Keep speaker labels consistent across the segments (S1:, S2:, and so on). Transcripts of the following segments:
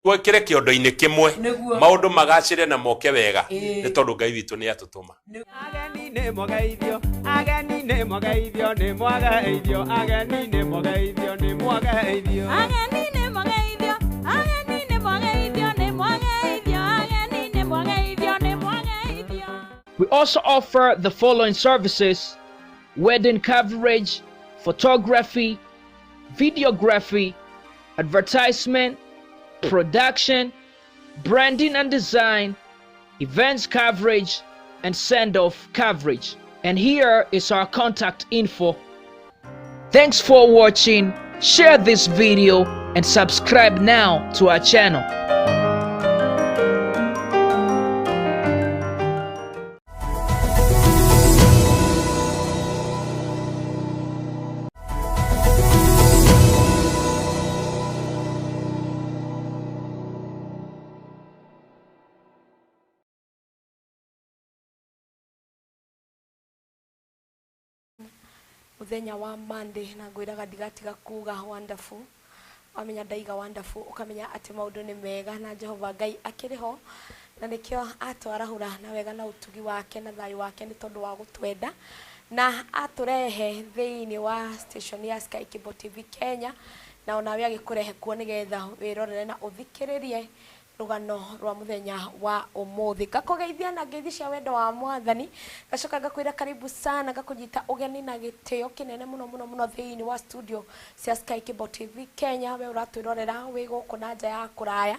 S1: Twekire kiondo-inĩ kĩmwe.
S2: Nĩguo.
S1: Maũndũ magacĩre na moke wega.
S2: Ĩĩ.
S1: Nĩ tondũ Ngai witũ nĩ atũtũma.
S3: Ageni nĩ mwageithio, ageni nĩ mwageithio, nĩ mwageithio, ageni nĩ mwageithio, nĩ mwageithio.
S4: Ageni nĩ mwageithio, ageni nĩ mwageithio, nĩ mwageithio, ageni nĩ mwageithio, nĩ mwageithio.
S5: We also offer the following services: wedding coverage, photography, videography, advertisement, production, branding and design, events coverage, and send-off coverage. And here is our contact info. Thanks for watching. Share this video and subscribe now to our channel.
S2: Muthenya wa Monday na ngwiraga ndigatiga kuga wonderful. Wamenya ndaiga wonderful ukamenya ati maundu ni mega na Jehova Ngai akiri ho na nikio atwarahura na wega na utugi wake na thayu wake ni tondu wa gutwenda na aturehe thiini wa station ya Sky Cable TV Kenya na onawe agikurehe kuo nigetha wirorere na uthikiririe rugano rwa muthenya wa umuthi. Ngakugeithia na ngeithi cia wendo wa mwathani, ngacoka ngakwira karibu sana, ngakunyita ugeni na gitio kinene muno muno muno thiini wa studio cia Sky Cable TV Kenya. We uratwirorera wi guku na nja ya kuraya,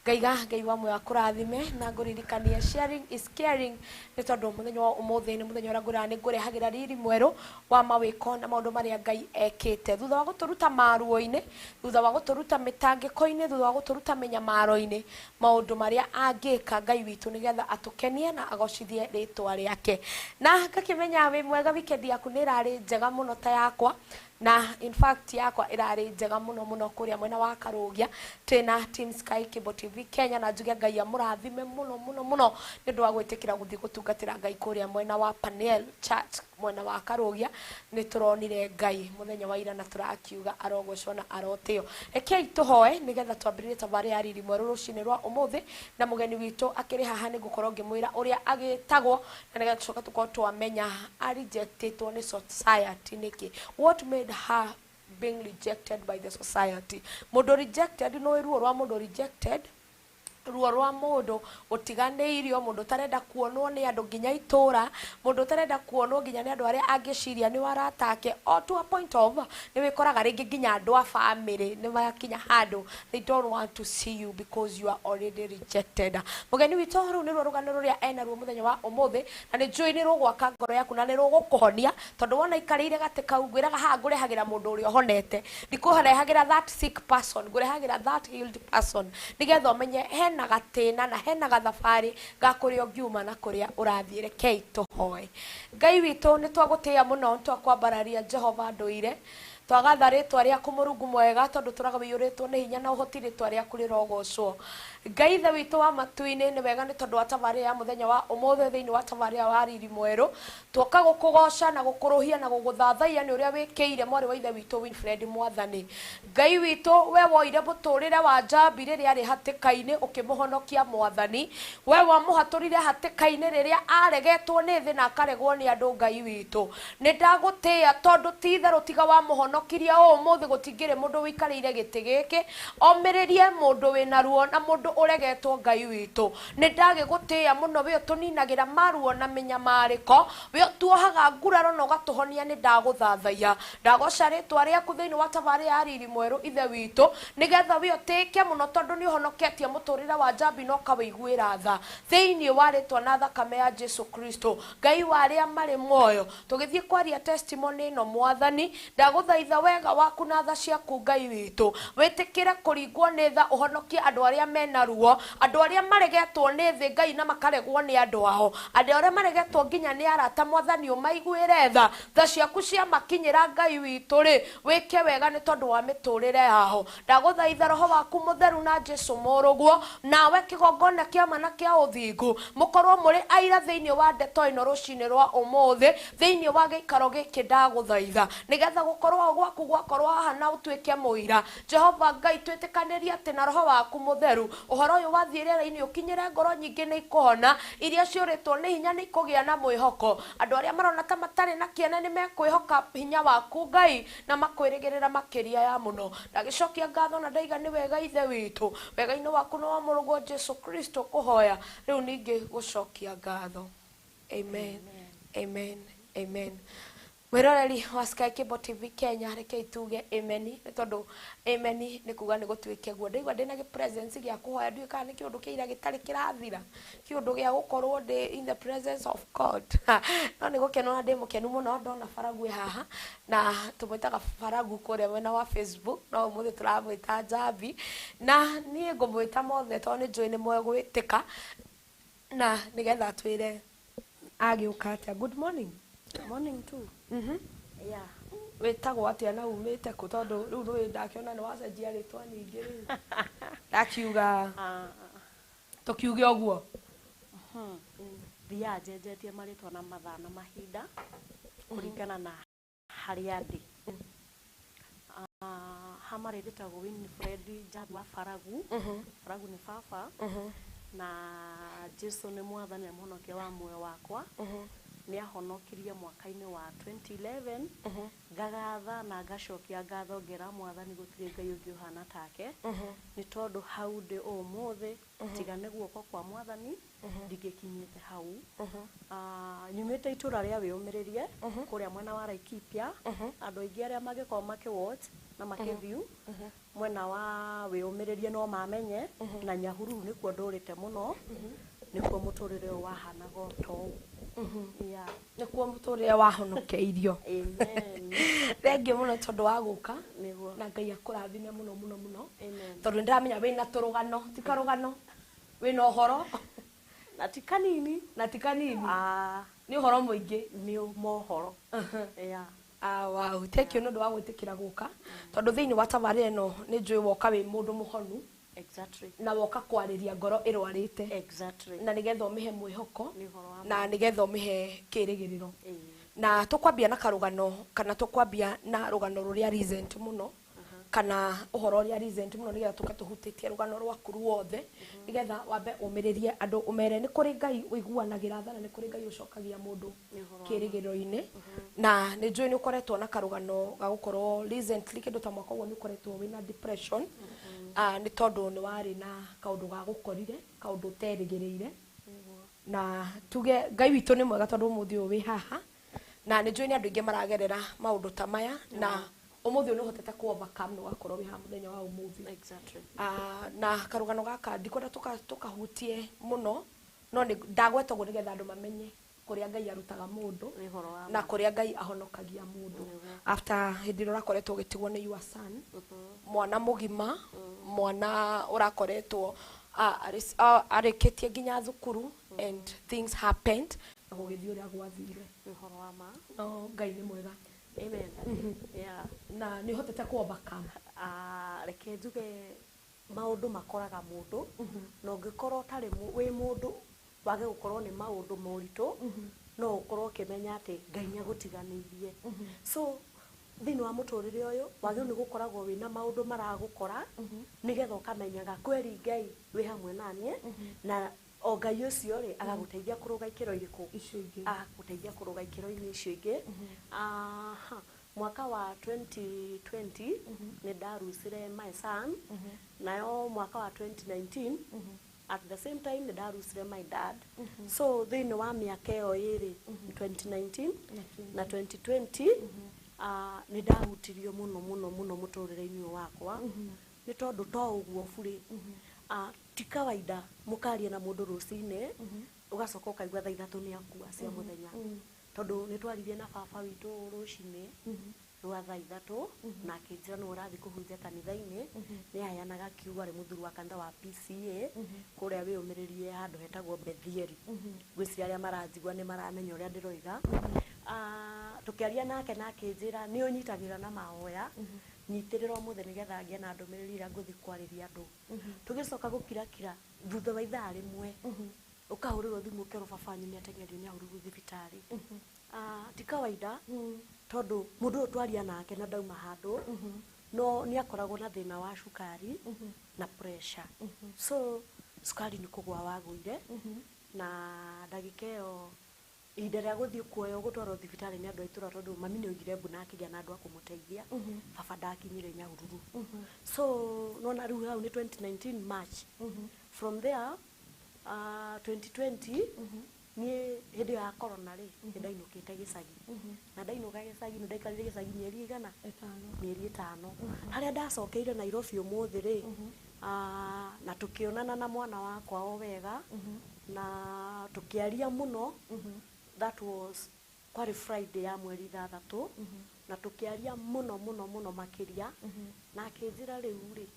S2: ngaiga Ngai wa muoyo akurathime na nguririkanie sharing is caring, ni tondu muthenya wa umuthi ni muthenya uria ngwiraga ni ngurehagira riri mweru wa mawiko na maundu maria Ngai ekite thutha wa guturuta maruo-ini, thutha wa guturuta mitangiko-ini, thutha wa guturuta minyamaro-ini, maundu maria angika Ngai witu nigetha atukenie na agocithie ritwa riake. Na ngakimenya wi mwega, weekend yaku ni irari njega muno ta yakwa, na in fact yakwa irari njega muno muno kuria mwena wa Karugia twina team Sky Cable TV Kenya, na njuge Ngai amurathime muno muno muno ni undu wa gwitikira guthii gutungatira Ngai kuria mwena wa Paniel Church mwena wa Karugia. Ni turonire Ngai muthenya wa ira na turakiuga arogocwo na arotio. Rekei tuhoe nigetha twambiririe tabarĩ ya riri mwerũ rũcinĩ rwa ũmũthĩ, na mũgeni witũ akĩrĩ haha nĩ ngũkorwo ngĩmwĩra ũrĩa agĩtagwo na nĩgetha tũcoke tũkorwo twamenya arejectĩtwo nĩ society nĩkĩ. What made her being rejected by the society? Mũndũ rejected, no ruo rwa mũndũ rejected, ruo rwa mũndũ ũtiganĩirio, mũndũ ũtarenda kuonwo nĩ andũ nginya itũra, mũndũ ũtarenda kuonwo nginya nĩ andũ arĩa angĩciria nĩ aratake, o to a point of nĩ wĩkoraga rĩngĩ nginya andũ a family nĩ makinya handũ they don't want to see you because you are already rejected. Mũgeni witũ rũu nĩruo rũgano rũrĩa enaruo mũthenya wa ũmũthĩ, na nĩ njũĩ nĩ rũgwaka ngoro yaku na nĩ rũgũkũhonia, tondũ wona ikarĩire gatĩ kau ngwĩraga haha ngũrehagĩra mũndũ ũrĩa ũhonete, ndikũrehagĩra that sick person, ngũrehagĩra that healed person, nĩgetha ũmenye hena gatina na hena gathabarĩ ga kũrĩa ũngiuma na kũrĩa ũrathiĩ. Rekei tũhoe. Ngai witũ, nĩ twagũtĩĩa mũno, nĩ twakwambararia Jehova ndũire, twagatha rĩtwa rĩaku Mũrungu mwega, tondũ tũraga wĩiyũrĩtwo nĩ hinya na ũhoti, rĩtwa rĩaku rĩrogocwo. Ngai ithe witũ wa matu-inĩ, nĩ wega nĩ tondũ wa tabarĩ ya mũthenya wa ũmũthĩ, thĩinĩ wa tabarĩ wa riri mwerũ twoka gũkũgoca na gũkũrũhia na gũgũthathaiya nĩ ũrĩa wĩkĩire mwarĩ wa ithe witũ Winfred mwathani. Ngai witũ, we woire mũtũrĩre wa Njambi rĩrĩa arĩ hatĩka-inĩ ũkĩmũhonokia mwathani, we wamũhatũrire hatĩka-inĩ rĩrĩa aregetwo nĩ thĩ na akaregwo nĩ andũ. Ngai witũ, nĩ ndagũtĩĩa tondũ ti itherũ tiga wamũhonokirie ũmũthĩ gũtingĩrĩ mũndũ wĩikarĩire gĩtĩ gĩkĩ. Omĩrĩrie mũndũ wĩna ruo na mũndũ ũregetwo. Ngai witũ, nĩ ndagĩgũtĩĩa mũno, we ũtũninagĩra maruo na mĩnyamarĩko, we ũtuohaga nguraro na ũgatũhonia. Nĩ ndagũthathaiya, ndagoca rĩtwa rĩaku thĩinĩ wa tabarĩ ya riri mwerũ ithe witũ, nĩgetha we ũtĩĩke mũno tondũ nĩ ũhonoketie mũtũrĩre wa Njambi na ũkawĩiguĩra tha thĩinĩ wa rĩtwa na thakame ya Jesu Kristo. Ngai wa arĩa marĩ muoyo, tũgĩthiĩ kwaria testimony ĩno mwathani, ndagũthaitha wega waku na tha ciaku Ngai witũ, wĩtĩkĩre kũringwo nĩ tha, ũhonokie andũ arĩa mena ruo, andũ arĩa maregetwo nĩ thĩ Ngai na makaregwo nĩ andũ ao, andũ arĩa maregetwo nginya nĩ arata mwathani, ũmaiguĩre tha, tha ciaku ciamakinyĩra Ngai witũ rĩ, wĩke wega nĩ tondũ wa mĩtũrĩre yao. Ndagũthaitha roho waku mũtheru na Jesu mũrũguo nawe kĩgongona kĩa ma na kĩa ũthingu mũkorwo mũrĩ aira thĩinĩ wa ndeto ĩno rũcinĩ rwa ũmũthĩ thĩinĩ wa gĩikaro gĩkĩ. Ndagũthaitha nĩgetha gũkorwo Guoko gwaku gwakorwo haha na ũtuĩke mũira. Jehova Ngai, twĩtĩkanĩrie atĩ na roho waku mũtheru ũhoro ũyũ wathiĩ rĩera-inĩ ũkinyĩre ngoro nyingĩ nĩ ikũhona, iria ciũrĩtwo nĩ hinya nĩ ikũgĩa na mwĩhoko. Andũ arĩa marona ta matarĩ na kĩene nĩ mekwĩhoka hinya waku Ngai na makwĩrĩgĩrĩra makĩria ya mũno. Ndagĩcokia ngatho na ndaiga nĩ wega Ithe witũ, wega-inĩ waku nĩ wa mũrũguo Jesu Kristo kũhoya rĩu ningĩ gũcokia ngatho. Amen. Amen. Amen. Mwĩroreri wa Sky Cable TV Kenya, reke tuge amen nĩ tondũ amen nĩ kuga nĩ gũtuĩke guo. Ndaigua ndĩna gĩ presence gĩa kũhoya, ndiũĩ kana nĩ kĩũndũ kĩa ira gĩtarĩ kĩrathira, kĩũndũ gĩa gũkorwo ndĩ in the presence of God. No nĩ gũkenwo na ndĩ mũkenu mũno ndona Baragu haha, na tũmwĩtaga Baragu kũrĩa mwena wa Facebook, no ũmũthĩ tũramwĩta Njambi, na niĩ ngũmwĩta mothe tondũ nĩ njũĩ nĩ mwegwĩtĩka, na nĩgetha twĩre agĩũka atĩa. Good morning.
S6: Morning too. Yeah.
S2: Wĩtagwo atĩa na umĩte kũ? Tondũ rĩu nĩũĩ ndakĩona nĩ wacenjia rĩtwa ningĩ rĩu. Ndakiuga tũkiuge ũguo.
S6: Thiaga njenjetie marĩtwa na mathaa na mahinda kũringana na harĩa ndĩ. Hamarĩ ndĩtagwo Winifred Njambi wa Baragu. Baragu nĩ baba. Na Jesu nĩ mwathani na mũhonokia wa muoyo wakwa. Nĩ ahonokirie mwaka-inĩ wa 2011. Ngagatha na ngacokia ngatho ngera mwathani gũtirĩ Ngai ũngĩ ũhana take. Nĩ tondũ hau ndĩ ũmũthĩ tiga nĩ guoko kwa mwathani ndingĩkinyĩte hau. Nyumĩte itũra rĩa Wĩyũmĩrĩrie kũrĩa mwena wa Laikipia. Andũ aingĩ arĩa mangĩkorwo makĩ-watch na makĩ-view mwena wa Wĩyũmĩrĩrie no mamenye, na Nyahururu nĩkuo ndũrĩte mũno, nĩkuo mũtũrĩre ũyũ wahanaga o ta ũũ. Yeah.
S2: Nĩkuo mũtũrĩre wahonokeirio.
S6: Amen.
S2: Thengiũ mũno tondũ wa gũka.
S6: Nĩguo.
S2: Na Ngai akũrathime mũno mũno mũno.
S6: Amen.
S2: Tondũ nĩndĩramenya wĩna tũrũgano, ti karũgano, wĩna ũhoro.
S6: Na ti kanini.
S2: Na ti kanini. Nĩ ũhoro mũingĩ.
S6: Nĩ mohoro. Yeah.
S2: Wow. Thank you nĩ ũndũ wa gwĩtĩkĩra gũka. Tondũ thĩinĩ wa tabarĩra ĩno nĩ njũĩ woka wĩ mũndũ mũhonu.
S6: Exactly.
S2: Na woka kwarĩria ngoro ĩrwarĩte.
S6: Exactly.
S2: Na nĩgetha ũmĩhe mwĩhoko.
S6: Nĩ ũhoro wa
S2: Na nĩgetha ũmĩhe kĩĩrĩgĩrĩro.
S6: Na
S2: Na tũkwambia na karũgano, kana tũkwambia na rũgano rũrĩa recent mũno, kana ũhoro ũrĩa recent mũno, nĩgetha tũke tũhutĩtie rũgano rwaku ruothe, nĩgetha wambe ũmĩrĩrie andũ ũmere nĩ kũrĩ Ngai ũiguanagĩra tha na nĩ kũrĩ Ngai ũcokagia mũndũ kĩĩrĩgĩrĩro-inĩ. Na nĩ njũĩ nĩ ũkoretwo na karũgano ga gũkorwo recently kĩndũ ta mwaka ũguo nĩ ũkoretwo wĩna depression, nĩ tondũ nĩ warĩ na kaũndũ ga gũkorire, kaũndũ ũterĩgĩrĩire. Na tuge Ngai witũ nĩ mwega tondũ ũmũthĩ ũyũ wĩ haha, na nĩ njũĩ nĩ andũ aingĩ maragerera maũndũ ta maya, na ũmũthĩ ũyũ nĩ ũhotete kũ overcome na ũgakorwo wĩ haha mũthenya wa ũmũthĩ.
S6: Exactly.
S2: Na karũgano gaka ndikwenda tũkahutie mũno, no nĩ ndagweta ũguo nĩgetha andũ mamenye kũrĩa Ngai arutaga mũndũ
S6: Nĩ ũhoro wa
S2: na kũrĩa Ngai ahonokagia mũndũ. After hĩndĩ ĩrĩa ũrakoretwo ũgĩtigwo nĩ your son, mwana mũgima, mwana ũrakoretwo arĩkĩtie nginya thukuru, and things happened na gũgĩthiĩ ũrĩa gwathire.
S6: Nĩ ũhoro wa ma.
S2: No Ngai nĩ mwega.
S6: Amen. Yeah.
S2: Na nĩ ũhotete kũ overcome.
S6: Reke njuge maũndũ makoraga mũndũ, na ũngĩkorwo ũtarĩ wĩ mũndũ wage gũkorwo nĩ maũndũ moritũ, no ũkorwo ũkĩmenya atĩ Ngai nĩ agũtiganĩirie. So thĩinĩ wa mũtũrĩre ũyũ wagĩrĩirwo nĩ gũkoragwo wĩna maũndũ maragũkora, nĩgetha ũkamenyaga kweri Ngai wĩ hamwe naniĩ, na o Ngai ũcio rĩ agagũteithia kũrũga ikĩro irĩkũ?
S2: Icio ingĩ.
S6: Agagũteithia kũrũga ikĩro-inĩ icio ingĩ. Mwaka wa 2020 nĩ ndarucire my son, nayo mwaka wa 2019 at the same time nĩ ndarucire my dad. So thĩinĩ wa mĩaka ĩyo ĩrĩ, 2019 na 2020, nĩ ndahutirio mũno mũno mũno mũtũrĩre-inĩ ũyũ wakwa, nĩ tondũ to ũguo burĩ, ti kawaida mũkaria na mũndũ rũcinĩ ũgacoka ũkaigua thaa ithatũ nĩ akua cia mũthenya, tondũ nĩ twaririe na baba witũ rũcinĩ rwa thaa ithatũ, na akĩnjĩra nĩwe ũrathiĩ kũhunjia kanitha-inĩ. Nĩ aheanaga kiugo arĩ mũthuri wa kanitha wa PCA kũrĩa Wĩyũmĩrĩrie handũ hetagwo Bethieli. Ngwĩciria arĩa maranjigua nĩ maramenya ũrĩa ndĩroiga. Tũkĩaria nake na akĩnjĩra nĩ ũnyitagĩrĩra na mahoya, nyitĩrĩra ũmũthĩ nĩgetha ngĩe na ndũmĩrĩri ĩrĩa ngũthiĩ kwarĩria andũ. Tũgĩcoka gũkirakira thutha wa ithaa rĩmwe, ũkahũrĩrwo thimũ ũkerwo baba wanyu nĩ ateng'erio nĩ ahũrĩrwo thibitarĩ. Ti kawaida, Tondu mundu uyu twaria nake na ndauma handu no ni akoragwo na thina wa cukari na pressure. So cukari ni kugwa wagũire na ndagĩka ĩyo ihinda rĩa gũthiĩ kuoywo gũtwarwo thibitarĩ nĩ andũ a itũra tondũ mami nĩ oigire mbu na akĩgĩa na andũ a kũmũteithia. Baba ndakinyire Nyahururu. So nona rĩu hau nĩ 2019 March. From there 2020 niĩ hĩndĩ ĩyo ya corona rĩ nĩ ndainũkĩte gĩcagi na ndainũka gĩcagi nĩ ndaikarire gĩcagi mĩeri igana mĩeri 5 harĩa ndacokeire Nairobi ũmũthĩ rĩ na tũkĩonana na mwana wakwa o wega na tũkĩaria mũno. That was kwarĩ Friday ya mweri 6 na tũkĩaria mũno mũno mũno makĩria na akĩnjĩra rĩu rĩ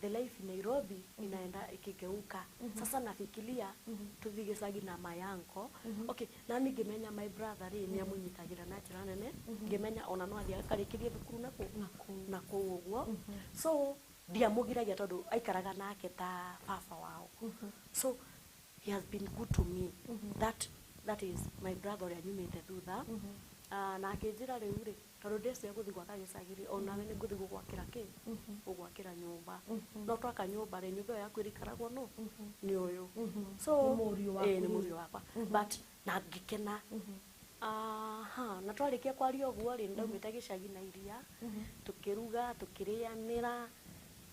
S6: the life in Nairobi inaenda ikigeuka. Sasa nafikiria tuthi gĩcagi na mayanko. Okay, na niĩ ngĩmenya my brother rĩ nĩ amũnyitagĩra na njĩra nene ngĩmenya ona no athiĩ akarĩkĩrie thukuru na kũu ũguo. So ndiamũgiragia tondũ aikaraga nake ta baba wao. So he has been good to me. That is my brother ũrĩa nyumĩte thutha. Na akĩnjĩra rĩu rĩ tondũ ndĩcio gũthiĩ gwaka gĩcagi rĩ onawe nĩ ngũthiĩ gũgwakĩra kĩ gũgwakĩra nyũmba no twaka nyũmba rĩ nyũmba ĩyo yaku ĩrĩikaragwo nũ nĩ ũyũ. So nĩ mũriũ wakwa but na ngĩkena. Aha, na twarĩkia kwaria ũguo rĩ ndaumĩte gĩcagi na iria tũkĩruga tũkĩrĩanĩra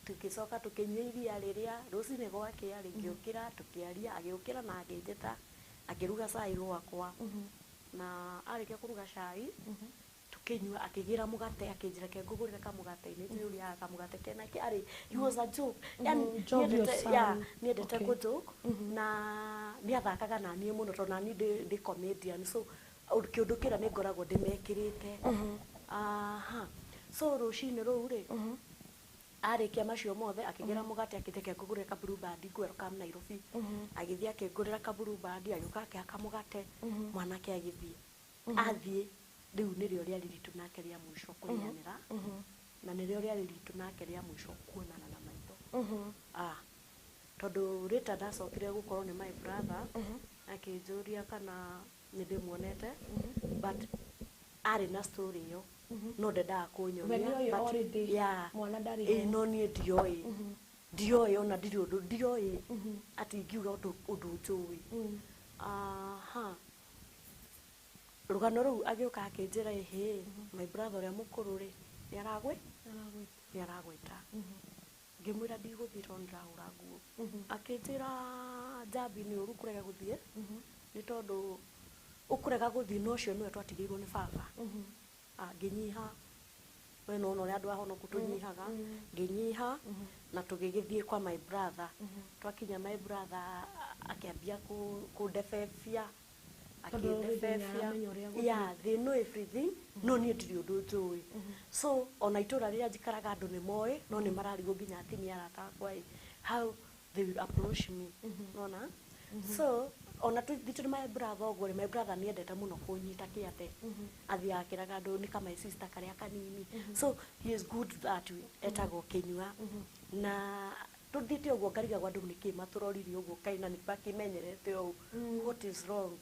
S6: tũgĩcoka tũkĩnyua iria rĩrĩa rũcinĩ gwakĩa rĩ ngĩũkĩra tũkĩaria agĩũkĩra na akĩnjĩta akĩruga cai gwakwa na arĩkia kũruga cai tukinyua akĩgĩra mũgate akĩnjĩra ke ngũgũrĩre kamũgate-inĩ nĩ ũrĩaga kamũgate kena kĩ arĩ he was a joke yani niendete kũ joke na nĩ athakaga na niĩ mũno tondũ nani ndĩ comedian so kĩũndũ kĩrĩa nĩ ngoragwo ndĩmekĩrĩte. Aha, so rũcinĩ rũu rĩ arĩkia macio mothe akĩgĩra mũgate akĩnjĩra ke ngũgũrĩre ka Blue Band welcome Nairobi. Agĩthiĩ akĩngũrĩra ka Blue Band agĩũka akĩhaka mũgate mwanake agĩthiĩ athiĩ rĩu nĩrĩo rĩarĩ ritũ nake rĩa mũico kũrĩanĩra na nĩrĩo rĩarĩ ritũ nake rĩa mũico kuonana na maitho. Tondũ rĩta ndacokire gũkorwo nĩ my brother akĩnjũria kana nĩ ndĩmuonete but arĩ na story ĩyo no ndendaga kũnyonia but yeah mwana ndarĩ no niĩ ndioĩ ndioĩ ona ndirĩ ũndũ ndioĩ atĩ ingiuga ũndũ njũĩ. Aha, rũgano rũu agĩũka akĩnjĩra ĩhĩ my brother ũrĩa mũkũrũ rĩ nĩ aragwĩta. Ngĩmwĩra ndigũthiĩ tondũ ndĩrahũra nguo. Akĩnjĩra njambi nĩ ũru kũrega gũthiĩ nĩ tondũ ũkũrega gũthiĩ na ũcio nĩwe twatigĩirwo nĩ baba. Ngĩnyiha we nona ũrĩa andũ ahonoku tũnyihaga ngĩnyiha na tũgĩgĩthiĩ kwa my brother. Twakinya my brother akĩambia kũndebebia akĩndebebia yeah they know everything no niĩ ndirĩ ũndũ njũĩ. So ona itũra rĩrĩa njikaraga andũ nĩ moĩ no nĩ mararigwo nginya atumia arata akwa ĩ how they will approach me nona. So ona tũthitũ my brother ũguo rĩ my brother nĩ endete mũno kũnyita kĩate athiaga akĩraga andũ nĩ kama sister karĩa kanini. So he is good that way etagwo Kĩnyua na tũthiĩte ũguo ngarigagwo andũ nĩkĩ matũroririe ũguo kaĩ na nĩmakĩmenyerete ũũ what is wrong.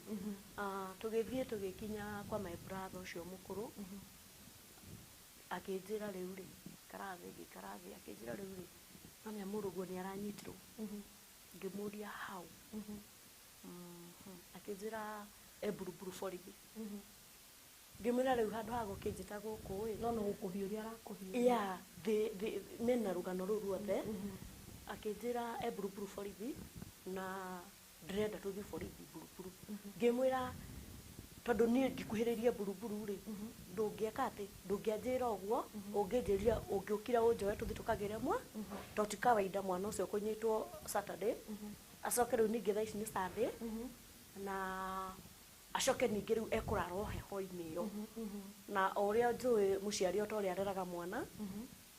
S6: Tũgĩthiĩ tũgĩkinya kwa my brother ũcio mũkũrũ akĩnjĩra rĩu rĩ ikara thĩ ngĩikara thĩ akĩnjĩra rĩu rĩ mamia mũrũguo nĩ aranyitirwo. Ngĩmũria how. Akĩnjĩra e Buruburu borithi. Ngĩmwĩra rĩu handũ ha gũkĩnjĩta gũkũ ĩ
S2: no gũkũhiũria arakũhiũria
S6: yeah mena rũgano rũu ruothe. Akĩnjĩra e Buruburu borithi na ndĩrenda tũthiĩ borithi Buruburu. Ngĩmwĩra tondũ niĩ ngĩkuhĩrĩrie Buruburu rĩ ndũngĩeka atĩ ndũngĩanjĩra ũguo ũngĩnjĩria ũngĩũkira ũnjoe tũthiĩ tũkagĩre mwa to ti kawaida mwana ũcio kũnyitwo Saturday acoke rĩu ningĩ thaa ici nĩ Sunday na acoke ningĩ rĩu ekũrara o heho-inĩ ĩyo na o ũrĩa njũĩ mũciari o ta ũrĩa areraga mwana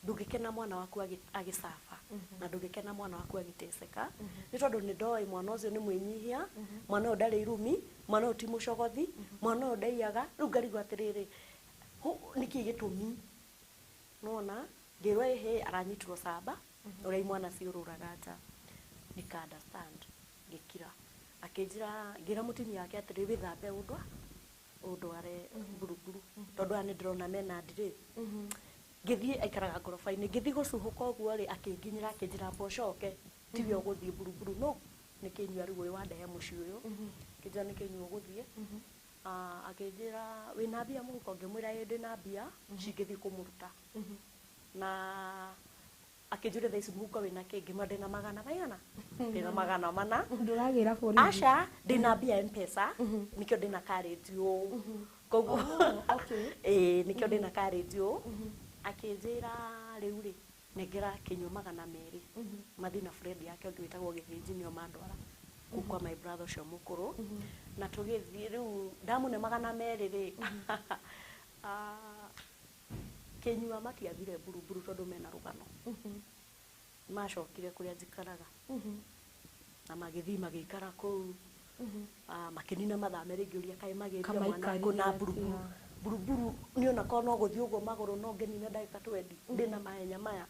S6: ndũngĩkena mwana waku agĩcaba na ndũngĩkena mwana waku agĩteceka nĩ tondũ nĩ ndoĩ mwana ũcio nĩ mwĩnyihia mwana ũyũ ndarĩ irumi mwana ũyũ ti mũcogothi mwana ũyũ ndaiyaga rĩu ngarigwo atĩrĩrĩ nĩkĩ gĩtũmi nona ngĩrwo ĩhĩ aranyitirwo camba ũrĩa imwana ciũrũraga nja nika understand ngĩkira akĩnjĩra ngĩra mũtumia wake atĩrĩ wĩthambe ũndwa Ũndware Buruburu tondũ aya nĩ ndĩrona mena ndirĩ. Ngĩthiĩ, aikaraga ngoroba-inĩ, ngĩthiĩ gũcuhũka ũguo rĩ, akĩnginyĩra, akĩnjĩra amba ũcoke, tiwe ũgũthiĩ Buruburu, no nĩ Kĩnyua rĩu ũyũ wandehe mũciĩ ũyũ. Akĩnjĩra nĩ Kĩnyua ũgũthiĩ. Ah, akĩnjĩra wĩna mbia mũhuko, ngĩmwĩra ĩ ndĩna mbia cingĩthiĩ kũmũruta, na akĩnjũria thaa ici mũhuko wĩna kĩ, ngĩmwĩra ndĩna magana maigana, ndĩna 400.
S2: Ndũragĩra borithi?
S6: Aca, ndĩna mbia Mpesa, nĩkĩo ndĩna karĩnji ũũ koguo.
S2: Oh, okay.
S6: Ĩĩ, nĩkĩo ndĩna karĩnji ũũ. Akĩnjĩra rĩu rĩ, nengera Kĩnyua 200 mathiĩ na friend yake ũngĩ wĩtagwo Gĩthĩnji, nĩo mandwara kũu kwa my brother ũcio mũkũrũ. Na tũgĩthiĩ rĩu ndamũne 200 rĩ, ah, Kĩnyua matiathire Buruburu tondũ mena rũgano. Macokire kũrĩa njikaraga na magĩthiĩ magĩikara kũu. Ah, makĩnina mathaa merĩ, ngĩũria kaĩ magĩria mwana
S2: Kamaikarire
S6: kũna
S2: atĩa?
S6: Buruburu. Buruburu niĩ onakorwo no gũthiĩ ũguo magũrũ no ngĩnina ndagĩka 20, ndĩna mahenya maya.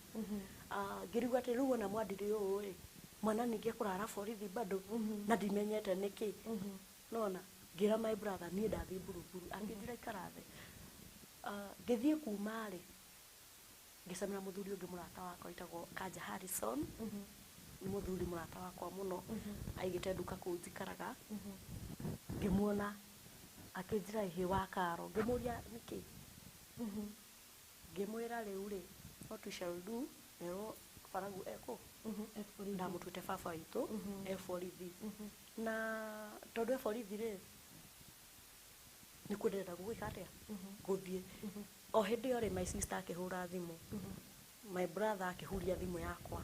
S6: Ah, ngĩrigwo atĩ rĩu ona mwandirĩ ũũ ĩ, mwana ningĩ ekũrara borithi bado na ndimenyete nĩkĩ. Nona ngĩra my brother niĩ ndathiĩ Buruburu, akĩnjĩra ikara thĩ. Ah, ngĩthiĩ kuma rĩ, ngĩcemania na mũthuri ũngĩ mũrata wakwa wĩtagwo Kanja Harrison. Nĩ mũthuri mũrata wakwa mũno, aigĩte nduka kũu njikaraga. Ngĩmuona akĩnjĩra ĩhĩ wa karo, ngĩmũria nĩkĩ, ngĩmwĩra rĩu rĩ, what we shall do, nerwo baragu ekũ ndamũtuĩte baba witũ e borithi, na tondũ e borithi rĩ, nĩkuo ndĩrenda gwĩka atĩa, gũthiĩ. O hĩndĩ ĩyo rĩ, my sister akĩhũra thimũ, my brother akĩhuria thimũ yakwa,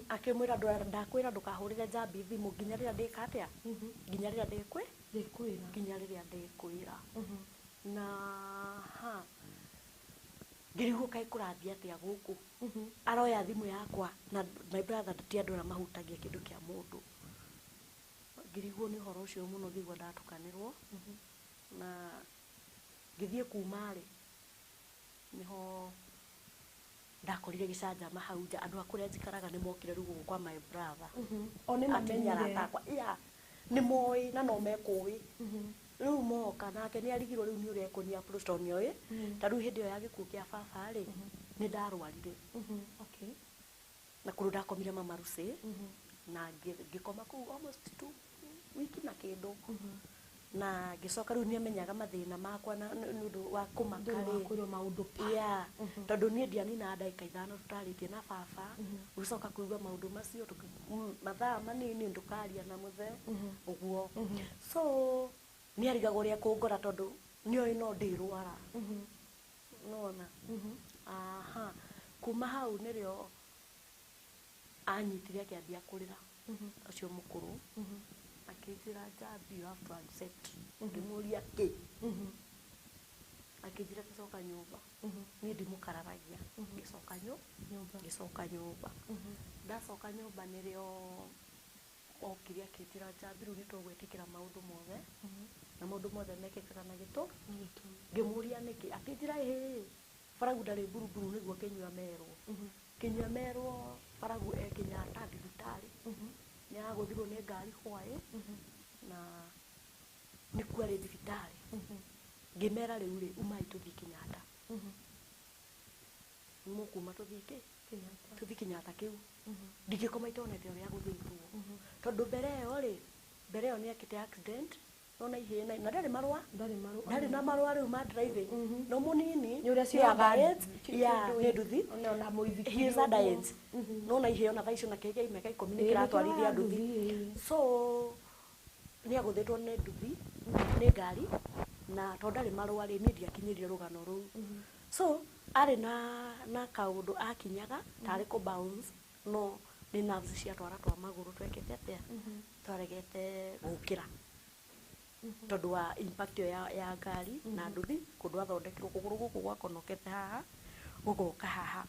S6: akĩmwĩra ndakwĩra ndũkahũrĩre Njambi thimũ nginya rĩrĩa ndĩka atĩa, nginya rĩrĩa ndĩkwĩ
S2: Ndĩkwĩra.
S6: Nginya rĩrĩa ndĩkwĩra. Na ha ngĩrigwo kaĩ kũrathiĩ atĩa gũkũ, aroya thimũ yakwa, na my brother ti andũ arĩa mahutagia kĩndũ kĩa mũndũ. Ngĩrigwo nĩ ũhoro ũcio mũno, ngĩigua ndatukanĩrwo. Na ngĩthiĩ kuma rĩ, nĩho ndakorire gĩcanjama hau nja, andũ a kũrĩa njikaraga nĩ mokire rĩu gũkũ kwa my brother.
S2: O nĩ
S6: atumia
S2: mamenyire.
S6: Arata akwa, yeah, nĩ moĩ na no mekũĩ. Rĩu moka nake nĩ arigirwo rĩu nĩ ũrĩa ekũni approach tondũ nĩoĩ ta rĩu hĩndĩ ĩyo ya gĩkuũ kĩa baba rĩ, nĩ ndarwarire. Na kũrũ ndakomire Mama Lucy na ngĩkoma kũu almost 2 week na kĩndũ, na ngĩcoka rĩu nĩamenyaga mathĩna makwa na nĩ ũndũ wa kũmaka
S2: Ndũrĩ
S6: rĩ.
S2: wakwĩrwo maũndũ pa.
S6: Yeah, tondũ niĩ ndianinaga ndagĩka 5 tũtarĩtie na baba, ũgĩcoka kũigua maũndũ macio mathaa manini ndũkaria na mũthee ũguo. So nĩ arigagwo ũrĩa kũngora tondũ nĩoĩ no ndĩrwara nona. Aha, kuma hau nĩrĩo anyitire akĩambia kũrĩra ũcio mũkũrũ, akĩnjĩra, "Njambi, you have to accept." Ngĩmũria kĩ, akĩnjĩra tũcoka nyũmba. Niĩ ndimũkararagia, ngĩcoka
S2: Nyũmba.
S6: Ngĩcoka nyũmba. Ndacoka nyũmba nĩrĩo okire akĩnjĩra, "Njambi, rĩu nĩ tũgwĩtĩkĩra maũndũ mothe, na maũndũ mothe mekĩkaga na gĩtũ." Ngĩmũria nĩkĩ, akĩnjĩra ĩhĩ, baragu ndarĩ Buruburu, nĩguo Kĩnyua merwo, Kĩnyua merwo baragu e Kenyatta thibitarĩ, nĩ aragũthirwo nĩ ngari hwaĩ na nĩkuo arĩ thibitarĩ. Ngĩmera rĩu rĩ, umai tũthiĩ Kenyatta, mũkuma tũthiĩ kĩ, tũthiĩ Kenyatta kĩu, ndingĩkoma itonete ũrĩa agũthĩtwo, tondũ mbere ĩyo rĩ, mbere ĩyo nĩ ekĩte accident nona ihĩĩ na ndarĩ marũa.
S2: Ndarĩ marũa.
S6: Ndarĩ na marũa rĩu ma driving, no mũnini.
S2: Nĩ ũrĩa cioyaga
S6: ya nĩ nduthi.
S2: Ona mũithikiri
S6: He is
S2: ũguo.
S6: under age, nona ihĩĩ ona thaa icio na kĩgĩa mĩaka 10 nĩ
S2: Ĩĩ,
S6: kĩratwarithia
S2: nĩkĩroya
S6: nduthi.
S2: nduthi, ĩĩ.
S6: So nĩ agũthĩtwo nĩ nduthi, nĩ ngari, na tondũ ndarĩ marũa rĩ, niĩ ndiakinyĩrire rũgano rũu. So arĩ na kaũndũ akinyaga tarĩ kũ bounce, no nĩ nerves cia twara twa magũrũ twekĩte atĩa, twaregete gũkĩra tondũ wa impact ĩyo ya ngari na nduthi. Kũndũ athondekirwo kũgũrũ gũkũ gwakonokete haha, gũgoka haha.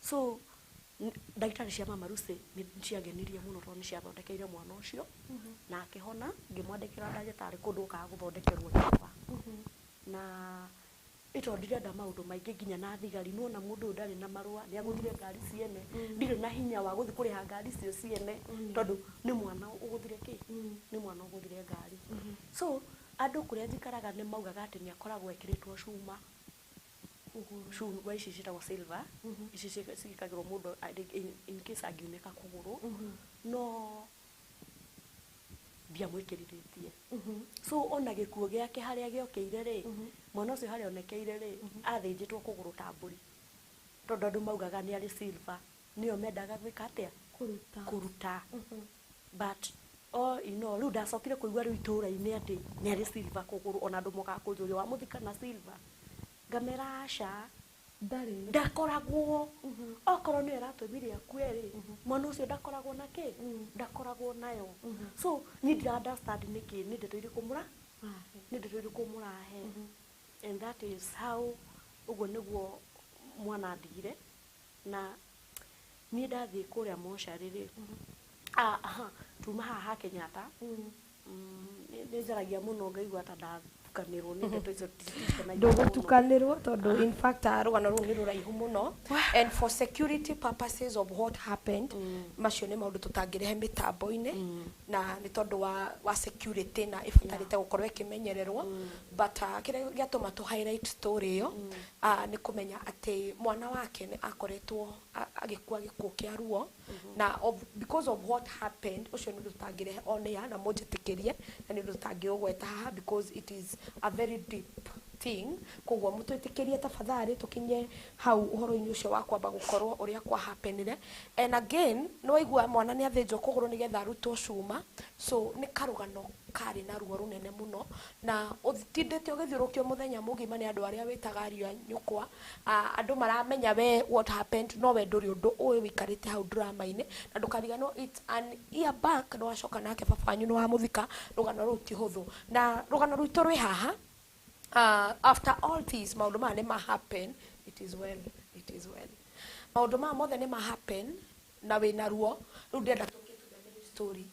S6: So ndagĩtarĩ cia Mama Lucy nĩ ciangenirie mũno tondũ nĩ ciathondekeire mwana ũcio na akĩhona. Ngĩmwandĩkĩra ndagĩtarĩ kũndũ okaga gũthondekerwo nyũmba, na ĩto ndirenda maũndũ maingĩ nginya na thigari. Nĩwona mũndũ ũyũ ndarĩ na marũa, nĩ agũthire ngari ciene, ndirĩ na hinya wa gũthiĩ kũrĩha ngari icio ciene tondũ nĩ mwana ũgũthire kĩ, nĩ mwana ũgũthire ngari. So Andũ kũrĩa njikaraga nĩ maugaga atĩ nĩ akoragwo ekĩrĩtwo cuma. Cuma ici ciĩtagwo silver, ici ciĩkagĩrwo mũndũ in case angiunĩka kũgũrũ, no ndiamwĩkĩrithĩtie. So ona gĩkuũ gĩake harĩa gĩokĩire rĩ, mwana ũcio harĩa onekeire rĩ, athĩnjĩtwo kũgũrũ ta mbũri, tondũ andũ maugaga nĩ arĩ silver, nĩyo mendaga gwĩka atĩa?
S2: Kũruta.
S6: Kũruta. But all in all, rĩu ndacokire kũigua rĩu itũũra-inĩ atĩ nĩ arĩ silver kũgũrũ, ona andũ mokaga kũnjũria, wamũthika na silver? Ngamera aca.
S2: Ndarĩ.
S6: Ndakoragwo. Okorwo nĩyo ĩratũmire akue rĩ, mwana ũcio ndakoragwo na kĩ, ndakoragwo nayo. So niĩ ndira understand nĩkĩ, nĩ ndeto irĩkũ mũra, nĩ ndeto irĩkũ mũrahe. And that is how, ũguo nĩguo mwana andigire. Na niĩ ndathiĩ kũrĩa mocarĩ rĩ, aha, tuma haha ha Kenyatta. Nĩ njaragia mũno, ngaigua ta ndatukanĩrwo nĩ ndeto icio citiikenagia mũno.
S2: Ndũgũtukanĩrwo, tondũ in fact rũgano rũu nĩ rũraihu mũno, and for security purposes of what happened, macio nĩ maũndũ tũtangĩrehe mĩtambo-inĩ, na nĩ tondũ wa security na ĩbatarĩte gũkorwo ĩkĩmenyererwo. But kĩrĩa gĩatũma tũ highlight story ĩyo, nĩ kũmenya atĩ mwana wake nĩ akoretwo agĩkua gĩkuũ kĩa ruo, na because of what happened, ũcio nĩ ũndũ tũtangĩrehe on air, na mũnjĩtĩkĩrie, na nĩ ũndũ tũtangĩũgweta haha because it is a very deep thing. Koguo mũtwĩtĩkĩrie tafadhali tũkinye hau ũhoro-inĩ ũcio wa kwamba gũkorwo ũrĩa kwa happenire. And again, nĩ waigua mwana nĩ athĩnjwo kũgũrũ nĩgetha arutwo cuma, so nĩ karũgano karĩ na ruo rũnene mũno, na ũtindĩte ũgĩthiũrũkio mũthenya mũgima nĩ andũ arĩa wĩtaga ariũ a nyũkwa. Andũ maramenya we what happened, no we ndũrĩ ũndũ ũĩ, wĩikarĩte hau drama-inĩ. Na ndũkariganwo it's an year back nĩ wacoka nake baba wanyu nĩ wamũthika. Rũgano rũu ti hũthũ, na rũgano rwitũ rwĩ haha. After all these maũndũ maya nĩ ma happen, it is well, it is well. Maũndũ maya mothe nĩ ma happen na wĩna ruo. Rĩu ndĩrenda tũke to the main story.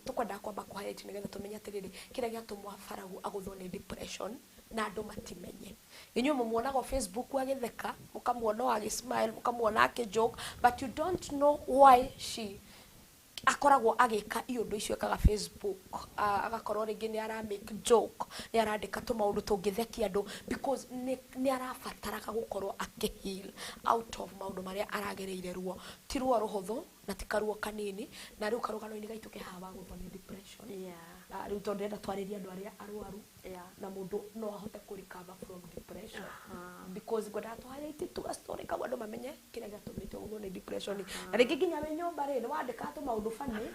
S2: Tũkwenda kwamba kũ highlight nĩgetha tũmenye atĩrĩrĩ, kĩrĩa gĩatũmwa Baragu agũthwo nĩ depression, na andũ matimenye. Inyuĩ mũmuonaga o Facebook agĩtheka, mũkamuona o agĩ smile, mũkamuona akĩ joke, but you don't know why she akoragwo agĩka iũndũ icio ekaga Facebook. Agakorwo rĩngĩ nĩ ara make joke, nĩ arandĩka tũmaũndũ tũngĩthekia andũ, because nĩ arabataraga gũkorwo akĩ heal out of maũndũ marĩa aragereire. Ruo ti ruo rũhũthũ na ti karuo kanini. Na rĩu karũgano-inĩ gaitũ ke haha wagũthwo nĩ depression. Na rĩu tondũ ndĩrenda twarĩrie andũ arĩa arwaru na mũndũ no ahote kũ recover from depression, because ngwendaga tũ highlight tu a story kau andũ mamenye kĩrĩa gĩatũmĩte ũgũthwo nĩ depression. Na rĩngĩ nginya wĩ nyũmba rĩ, nĩ wandĩkaga tũmaũndũ funny,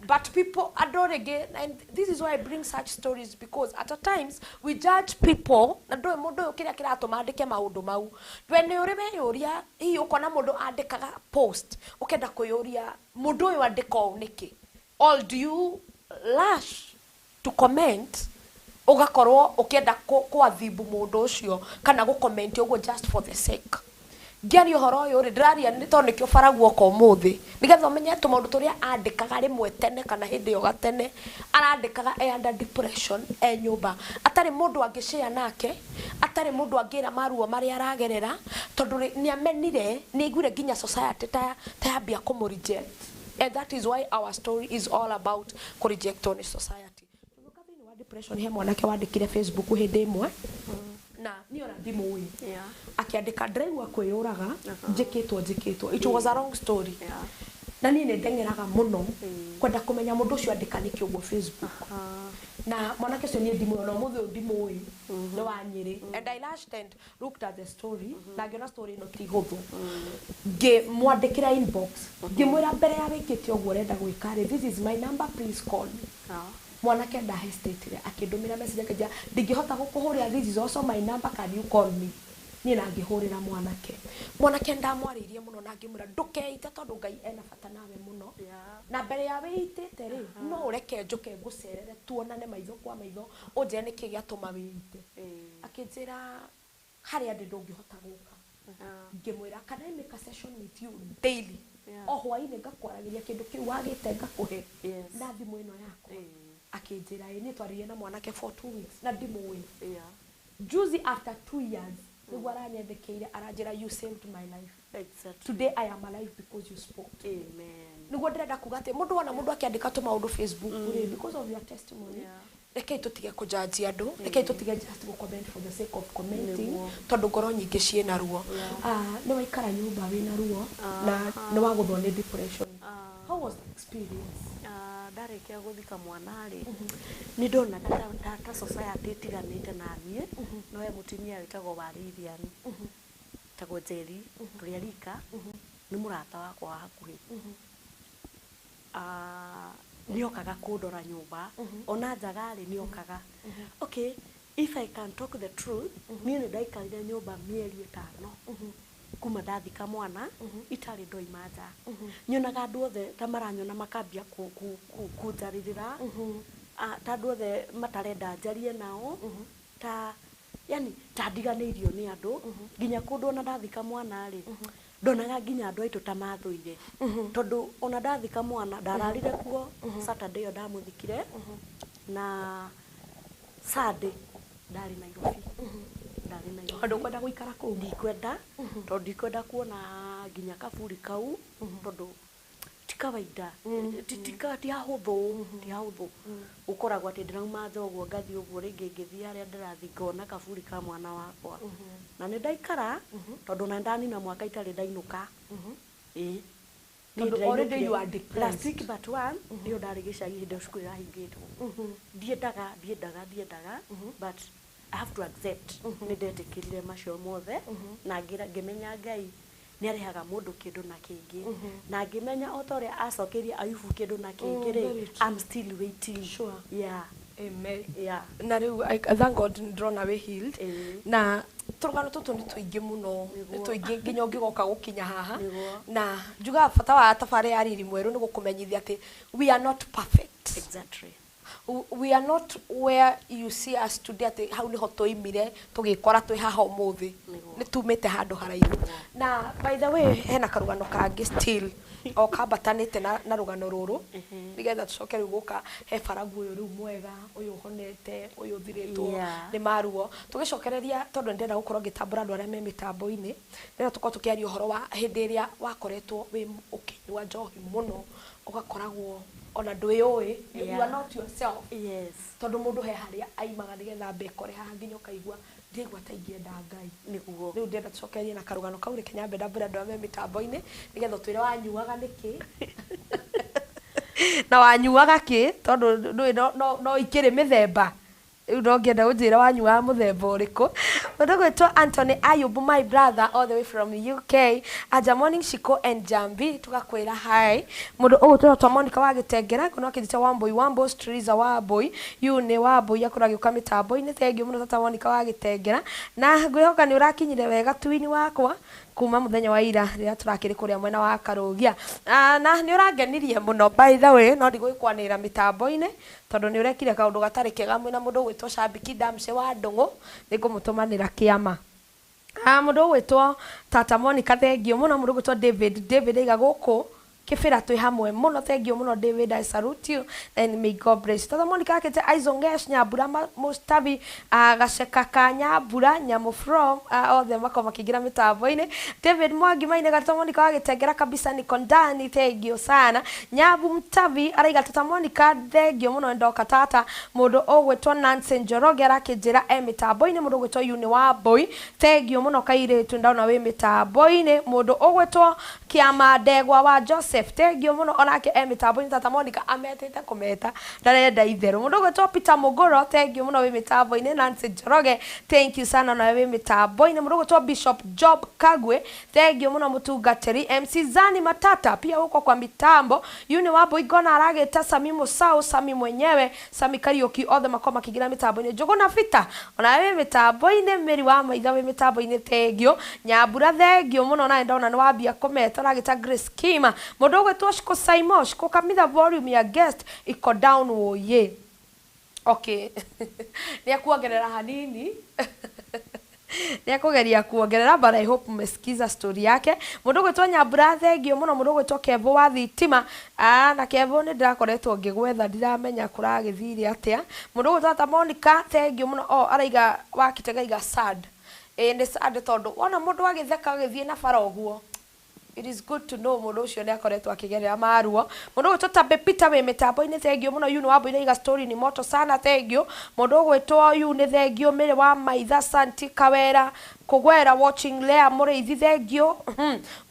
S2: but people, andũ rĩngĩ, and this is why I bring such stories, because at a times we judge people na ndũĩ mũndũ ũyũ kĩrĩa kĩratũma andĩke maũndũ mau. We nĩ ũrĩ weyũria, hihi ũkona mũndũ andĩkaga post, ũkenda kwĩyũria mũndũ ũyũ andĩka ũũ nĩkĩ? Or do you rush to comment, ũgakorwo ũkĩenda kũathimbu mũndũ ũcio kana gũ-comment ũguo just for the sake? Ngĩaria ũhoro ũyũ rĩ, ndĩraria nĩ tondũ nĩkĩo Baragu oka ũmũthĩ, nĩgetha ũmenye tũmaũndũ tũrĩa andĩkaga rĩmwe tene kana hĩndĩ ĩyo gatene arandĩkaga e under depression, e nyũmba, atarĩ mũndũ angĩshare nake, atarĩ mũndũ angĩra maruo marĩa aragerera, tondũ nĩ amenire, nĩ aiguire nginya society ta yambia kũmũ reject. And that is why our story is all about kũ rejectwo nĩ society. Tũgĩũka thĩinĩ wa depression, he mwanake wandĩkire Facebook hĩndĩ ĩmwe, na niĩ ona ndimũĩ, akĩandĩka, "Ndĩraigua kwĩyũraga, njĩkĩtwo njĩkĩtwo." It was a long story. Na niĩ nĩ ndeng'eraga mũno kwenda kũmenya mũndũ ũcio andĩka nĩkĩ ũguo Facebook. Na mwanake ũcio niĩ ndimũĩ, ona ũmũthĩ ũyũ ndimũĩ, nĩ wa Nyĩrĩ. And I lashed and looked at the story na ngĩona story ĩno ti hũthũ. Ngĩmwandĩkĩra inbox, ngĩmwĩra, "Mbere ya wĩkĩte ũguo ũrenda gwĩka rĩ, this is my number, please call me." Mwanake ndahesitatire, akĩndũmĩra message akĩnjĩra, "Ndingĩhota gũkũhũrĩra, this is also my number, can you call me?" Niĩ na ngĩhũrĩra mwanake. Mwanake ndamwarĩirie mũno na ngĩmwĩra, "Ndũkeite, tondũ Ngai ena bata nawe mũno, na mbere ya wĩitĩte rĩ, no ũreke njũke ngũcerere, tuonane maitho kwa maitho, ũnjĩre nĩkĩ gĩatũma wĩite." Akĩnjĩra, "Harĩa ndĩ ndũngĩhota gũka." Ngĩmwĩra, "Can I make a session with you daily, o hwainĩ ngakwaragĩria kĩndũ kĩu wagĩte ngakũhe na thimũ ĩno yakwa?" Akĩnjĩra ĩ. Niĩ twaririe na mwanake for 2 weeks na ndimũĩ. Juzi, after 2 years, nĩguo aranyandĩkĩire, aranjĩra, "You saved my life. Today I am alive because you spoke to me."
S6: Amen.
S2: Nĩguo ndĩrenda kuga atĩ mũndũ wona mũndũ akĩandĩka tũmaũndũ Facebook rĩ, because of your testimony, Rekei tũtige kũjanji andũ, rekei tũtige just gũ comment for the sake of commenting, tondũ ngoro nyingĩ ciĩna ruo. Ah, nĩ waikara nyũmba wĩna ruo na nĩ wagũthwo nĩ depression. How was the experience?
S6: Ah, ndarĩkia gũthika mwana rĩ, nĩ ndonaga ta society ĩtiganĩte na niĩ. No he mũtumia wĩtagwo wa Lilian, tagwo Njeri, tũrĩ a rika, nĩ mũrata wakwa wa hakuhĩ. Ah, nĩokaga kũndora nyũmba, ona njaga rĩ, nĩokaga. Okay, if I can talk the truth, niĩ nĩ ndaikarire nyũmba mĩeri 5 kuma ndathika mwana itarĩ ndoima nja. Nyonaga andũ othe ta maranyona makambia kũnjarĩrĩra. Ah, ta andũ othe matarenda njarie nao, ta yani ta ndiganĩirio nĩ andũ. Nginya kũndũ ona ndathika mwana rĩ, ndonaga nginya andũ aitũ ta mathũire, tondũ ona ndathika mwana ndararire kuo Saturday ĩyo ndamũthikire, na Sunday ndarĩ Nairobi, ndarĩ Nairobi.
S2: Tondũ kwenda gũikara kũu?
S6: Ndikwenda, tondũ ndikwenda kuona nginya kaburi kau, tondũ ti kawaida, ti hahũthũ, ti hahũthũ. Ũkoragwo atĩ ndĩrauma nja ũguo, ngathiĩ ũguo rĩngĩ, ngĩthiĩ harĩa ndĩrathiĩ, ngona kaburi ka mwana wakwa. Na nĩ ndaikara, tondũ na ndanina mwaka itarĩ ndainũka, ĩĩ. Niĩ
S2: Tondũ already
S6: ndĩrainũkire
S2: you are depressed.
S6: Last week but one nĩyo ndarĩ gĩcagi, hĩndĩ ĩyo cukuru ĩrahingĩtwo. Ndiendaga, ndiendaga, ndiendaga, but I have to accept. Nĩ ndetĩkĩrire macio mothe na ngĩmenya Ngai nĩ arehaga mũndũ kĩndũ na kĩngĩ, na ngĩmenya o ta ũrĩa acokeirie Ayubu kĩndũ na kĩngĩ rĩ,
S2: Very true.
S6: I'm still waiting.
S2: Sure.
S6: Yeah.
S2: Amen.
S6: Yeah.
S2: Na rĩu thank God ndĩrona wĩ healed. Na tũrũgano tũtũ nĩ tũingĩ mũno, nĩ tũingĩ nginya ũngĩgoka gũkinya haha. Na njugaga bata wa tabarĩ ya Riri Mwerũ nĩ gũkũmenyithia atĩ we are not perfect. We are not where you see us today, atĩ hau nĩho tũimire tũgĩkora twĩ haha ũmũthĩ. Nĩ tumĩte handũ haraihu. Na by the way, hena karũgano kangĩ still o kambatanĩte na rũgano rũrũ, nĩgetha tũcoke rĩu gũka he baragu ũyũ rĩu mwega, ũyũ ũhonete, ũyũ ũthirĩtwo nĩ maruo. Tũgĩcokereria, tondũ nĩndĩrenda gũkorwo ngĩtambũra andũ arĩa me mĩtambo-inĩ, ndĩrenda tũkorwo tũkĩaria ũhoro wa hĩndĩ ĩrĩa wakoretwo wĩ ũkĩnyua njohi mũno, ũgakoragwo ona ndwĩyũĩ, you are not yourself. Tondũ mũndũ he harĩa aimaga nĩgetha ambe ekore haha, nginya ũkaigua ndĩgua ta ingĩenda Ngai. Rĩu ndĩrenda tũcokererie na karũgano kau. Reke nyambe ndambũre andũ arĩa me mĩtambo-inĩ, nĩgetha ũtwĩre wanyuaga nĩkĩ na wanyuaga kĩ, tondũ ndũĩ no ikĩrĩ mĩthemba. Rĩu no ngĩenda ũnjĩre wanyuaga mũthemba ũrĩkũ. Mũndũ gwĩtwo Anthony Ayubu, my brother all the way from UK, aja morning Shiko and Jambi, tugakwĩra hi. Mũndũ ũgũtwo twa Monica wa Gĩtengera kuno akĩnjĩta Wambui, Wambo Teresa Wambui, yu nĩ Wambui akorwo agĩũka mĩtambo-inĩ. Thank you mũno, tata Monica wa Gĩtengera, na ngwĩhoka nĩ ũrakinyire wega twini wakwa kuma mũthenya wa ira rĩrĩa tũrakĩrĩ kũrĩa mwena wa Karũgia. Ah, na nĩ ũrangenirie mũno by the way, no ndigũgĩkwanĩrĩra mĩtambo-inĩ tondũ nĩ ũrekire kaũndũ gatarĩ kega mwĩna mũndũ ũgwĩtwo Shabiki Damshe wa Ndũng'ũ, nĩngũmũtũmanĩra kĩama. Ah, mũndũ ũgwĩtwo Tata Monica, thengio mũno. Mũndũ ũgwĩtwo David, David aiga gũkũ Kĩbĩra twĩ hamwe mũno. Thank you mũno David, I salute you and may God bless you. Tata Monica akĩte Aizongesh Nyambura Mustabi, Gaceka ka Nyambura Nyamũ from othe makorwo makĩingĩra mĩtambo-inĩ. David Mwangi Maine, Tata Monica wa Gĩtengera kabisa, niko ndani, thank you sana. Nyabu Mtavi araiga Tata Monica, thank you mũno, ndoka tata. Mũndũ ũgwĩtwo Nancy Njoroge arakĩnjĩra e mĩtambo-inĩ. Mũndũ ũgwĩtwo Uni wa Boy, thank you mũno kairĩtu, ndona wĩ mĩtambo-inĩ. Mũndũ ũgwĩtwo Kĩama Ndegwa wa Joseph, thank you mũno, onake e mĩtambo-inĩ. Tata Monica ametĩte kũmeta, ndarenda itherũ. Mũndũ ũgwĩtwo Peter Mũgũro, thank you mũno, wĩ mĩtambo-inĩ. Nancy Njoroge, thank you sana, nawe wĩ mĩtambo-inĩ. Mũndũ ũgwĩtwo Bishop Job Kagwe, thank you mũno mũtungatĩri. MC Zani Matata pia huko kwa mitambo. Yuni wa Boigona aragĩta Sami Musau, Sami mwenyewe, Sami Kariuki, othe makorwo makĩingĩra mĩtambo-inĩ. Njũgũna Bita ona wĩ mĩtambo-inĩ. Mĩri wa Maitha wĩ mĩtambo-inĩ, thank you. Nyambura, thank you mũno, nawe ndona nĩ wambia kũmeta, ũragĩta Grace Kima. Mũndũ ũgwĩtwo Shiko Saimo, Shiko Kamitha, volume ya guest iko down woye. Okay, nĩ akuongerera hanini, nĩ akũgeria kuongerera, but I hope mmesikiza story yake. Mũndũ ũgwĩtwo Nyambura, thengio mũno. Mũndũ ũgwĩtwo Kevo wa thitima, na Kevo nĩ ndĩrakoretwo ngĩgwetha, ndiramenya kũragĩthire atĩa. Mũndũ ũgwĩtwo Tata Monica, thengio mũno. O araiga wakitega iga sad, ĩ nĩ sad, tondũ wona mũndũ agĩtheka agĩthiĩ na bara ũguo. It is good to know mũndũ ũcio nĩ akoretwo akĩgerera maruo. Mũndũ ũgwĩtwo Tabe Peter wĩ mĩtambo-inĩ, thengiũ mũno. Yu nĩ wambũire iga story ni moto sana, thengiũ. Mũndũ ũgwĩtwo yu nĩ thengiũ. Mĩrĩ wa Maitha, Santi Kawera Kũgwera watching, Lea Mũrĩithi, thengiũ.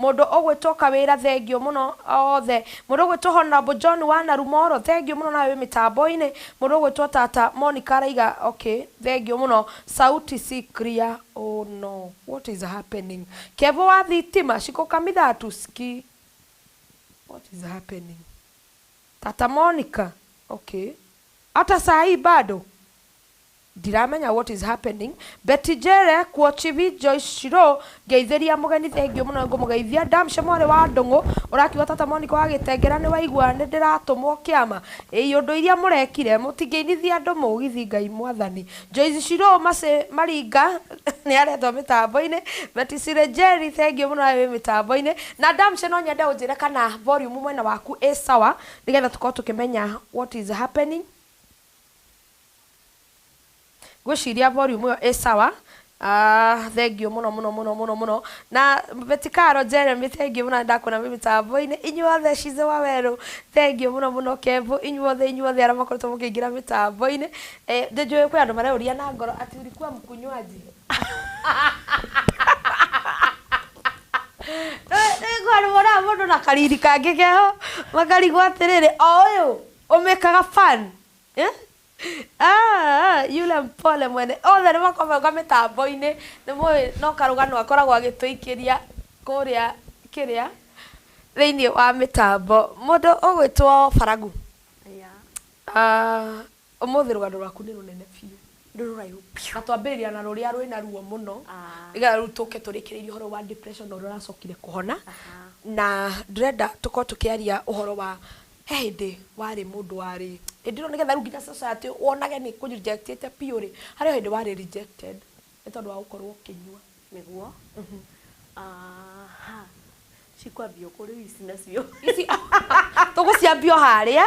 S2: Mũndũ ũgwĩtwo Kawĩra, thengiũ mũno othe. Mũndũ ũgwĩtwo Honorable John wa Narumoro, thengiũ mũno nawe wĩ mĩtambo-inĩ. Mũndũ ũgwĩtwo Tata Monica araiga okay, thengiũ mũno. Sauti si clear. Oh no, what is happening? Kevo wa thitima Shiko Kamitha hatusikii. What is happening? Tata Monica, okay, hata saa hii bado ndiramenya what is happening. Betty Jere kuochivi, Joyce Shiro, ngeithĩria mũgeni, thengiũ mũno, ngũmũgeithia. Damshe mwarĩ wa Ndũng'ũ ũrakiuga Tata Monica wa Gĩtengera, nĩ waigua nĩ ndĩratũmwo kĩama ĩĩ ũndũ iria mũrekire mũtingĩinithia andũ mũgithi Ngai mwathani. Joyce Shiro Mace Maringa nĩ aretwo mĩtambo-inĩ. Betty Sire Jerry, thengiũ mũno nawe wĩ mĩtambo-inĩ. Na Damshe, no nyende ũnjĩre kana volume mwena waku ĩ sawa, nĩgetha tũkorwo tũkĩmenya what is happening. Ngwĩciria volume ĩyo ĩ sawa. Ah, thengiũ mũno mũno mũno mũno mũno. Na Betty Caro Jeremy, thengiũ mũno, ndakuona wĩ mĩtambo-inĩ. Inyuothe, Cice wa Werũ, thengiũ mũno mũno. Kevo, inyuothe, inyuothe arĩa makoretwo mũkĩingĩra mĩtambo-inĩ. Eh, ndĩnjũĩ kwĩ andũ mareuria na ngoro ati ulikuwa mkunywaji. Nĩngwona monaga mũndũ na kariri kangĩ keho, makarigwo atĩrĩrĩ, o ũyũ ũmĩkaga fun, eh? Ah, yule mpole mwene othe nĩ makomanga mĩtambo-inĩ, nĩ mũĩ no karũgano akoragwo agĩtũikĩria kũrĩa kĩrĩa thĩinĩ wa mĩtambo. Mũndũ ũgwĩtwo Baragu.
S6: Yeah.
S2: Ah, ũmũthĩ rũgano rwaku nĩ rũnene biũ.
S6: Nĩ rũraihu biũ.
S2: Na twambĩrĩria na rũrĩa rwĩna ruo mũno,
S6: Ah.
S2: nĩgetha rĩu tũke tũrĩkĩrĩrie ũhoro wa depression na ũrĩa ũracokire kũhona.
S6: Aha.
S2: Na ndĩrenda tũkorwo tũkĩaria ũhoro wa he hĩndĩ warĩ mũndũ warĩ hĩndĩ ĩno, nĩgetha rĩu nginya society wonage nĩ kũ rejectĩte biũ rĩ, harĩ o hĩndĩ warĩ rejected nĩ tondũ wa gũkorwo ũkĩnyua.
S6: Nĩguo. Aha, cikwambio kũ rĩu ici nacio?
S2: Ici tũgũciambia o harĩa,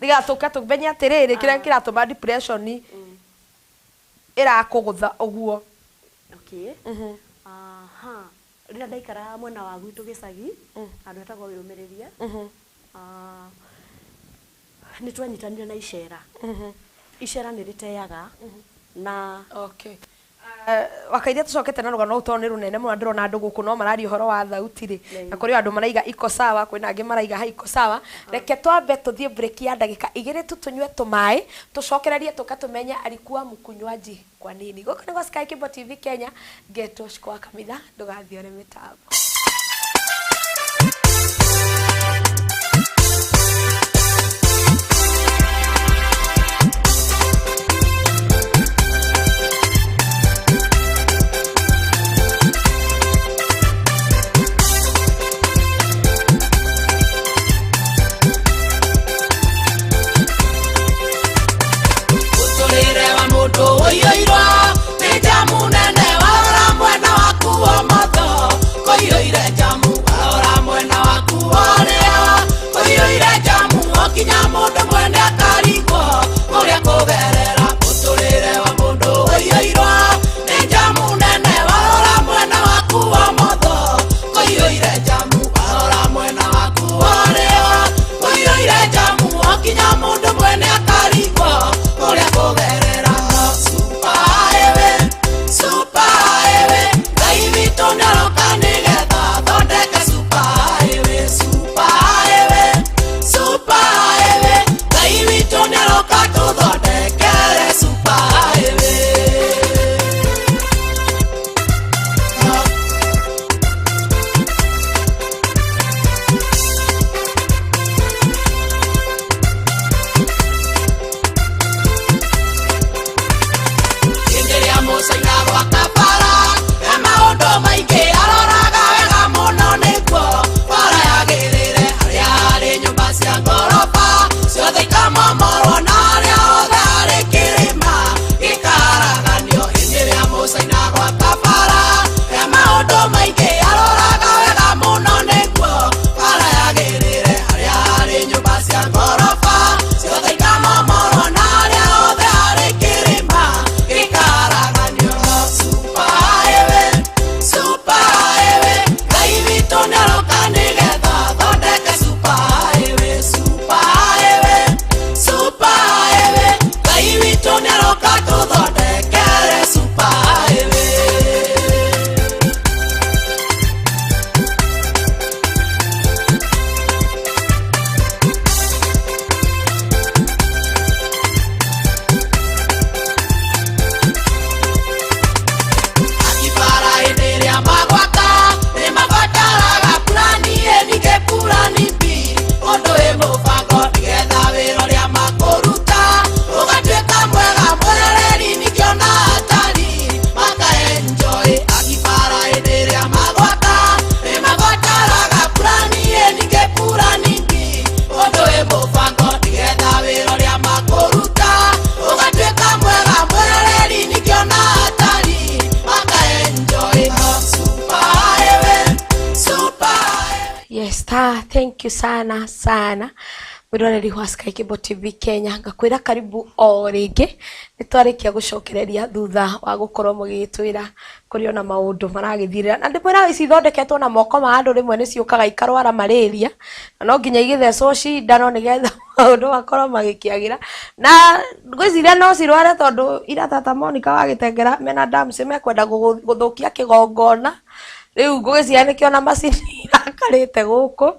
S2: nĩgetha tũke tũmenye atĩrĩrĩ, kĩrĩa kĩratũma depression ĩrakũgũtha ũguo.
S6: Okay. Aha, rĩrĩa ndaikaraga mwena wa gwitũ gĩcagi, handũ hetagwo Wĩyũmĩrĩrie, ah, nĩ twanyitanire na icera. Icera nĩ rĩteaga na
S2: Okay. Wakaithia tũcokete na rũgano rũu tondũ nĩ rũnene mũno, ndĩrona andũ gũkũ no mararia ũhoro wa thauti rĩ, na kũrĩ o andũ maraiga iko sawa, kwĩna angĩ maraiga haiko sawa. Reke twambe tũthiĩ break ya ndagĩka 2 tu, tũnyue tũmaĩ, tũcokererie tũke tũmenye alikuwa mkunywaji kwa nini. Gũkũ nĩ gwa Sky Cable TV Kenya, ngetwo Shiko wa Kamitha, ndũgathiore mĩtambo.
S7: Mũtũrĩre wa mũndũ ũiyũirwo nĩ njamu nene, warora mwena waku ũmotho kũiyũire njamu, warora mwena waku ũrĩo kũiyũire njamu, o kinya mũndũ mwene akarigwo kũrĩa kũgerera. Mũtũrĩre wa mũndũ ũiyũirwo nĩ njamu nene, warora mwena waku ũmotho kũiyũire njamu, warora mwena waku ũrĩo kũiyũire njamu, o kinya mũndũ mwene akarigwo kũrĩa kũgerera. Super highway, super highway, Ngai witũ nĩaroka nĩgetha athondeke super highway, super highway, super highway,
S2: Thank you sana sana mwiroreri wa Sky Cable TV Kenya, ngakwira karibu o rĩngĩ. Nĩ twarĩkia gũcokereria thutha wa gũkorwo mũgĩtwĩra kũrĩ ona maũndũ maragĩthirĩra, na ndĩmwĩraga ici ithondeketwo na moko ma andũ, rĩmwe nĩ ciũkaga ikarwara malaria na no nginya igĩthecwo cindano nĩgetha maũndũ makorwo magĩkĩagĩra, na ngwĩciria no cirware tondũ ira tata Monica wa Gĩtengera mena Damsi mekwenda gũthũkia kĩgongona. Rĩu ngũgĩciria nĩkĩo na macini irakarĩte gũkũ,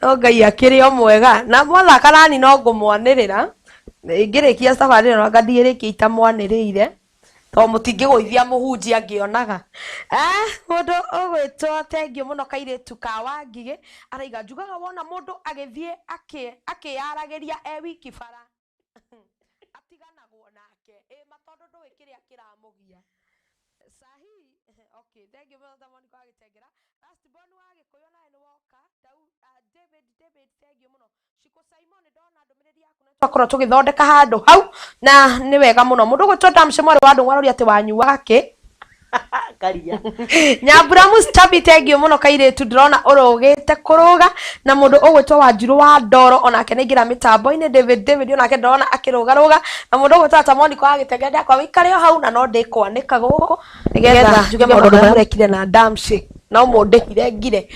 S2: no Ngai akĩrĩ o mwega na mwathaka nani no ngũmwanĩrĩra ingĩrĩkia cabarĩ ĩno, anga ndigĩrĩkia itamwanĩrĩire tondũ mũtingĩgũithia mũhunjia ngĩonaga. Mũndũ ũgwĩtwo tengio mũno kairĩtu ka Wangigĩ araiga njugaga wona mũndũ agĩthiĩ akĩyaragĩria e wiki bara atiganagwo nake ĩma tondũ ndũĩ kĩrĩa kĩramũgia sahi. Okay, thank you mũno Monica wa Gĩtengera. Last born wa Gĩkũyũ nawe nĩ woka. David David, thank you mũno. Shiko Simon, ndona ndũmĩrĩri yaku na twakorwo tũgĩthondeka handũ hau na nĩ wega mũno. Mũndũ ũgwĩtwo Damshi mwarĩ wa Ndũng'ũ aroria atĩ wanyuaga kĩ?
S6: Karia.
S2: Nyambura Mustabi, thank you mũno kairĩtu, ndĩrona ũrũgĩte kũrũga. Na mũndũ ũgwĩtwo Wanjirũ wa Ndoro onake nĩaingĩra mĩtambo-inĩ. David David onake ndĩrona akĩrũgarũga. Na mũndũ ũgwĩtwo Tata Monica wa Gĩtengera, ndakwa wĩikare o hau na no ndĩkwanĩka gũkũ nĩgetha njuge maũndũ marĩa mũrekire na Damshi no mũndĩhire ngire.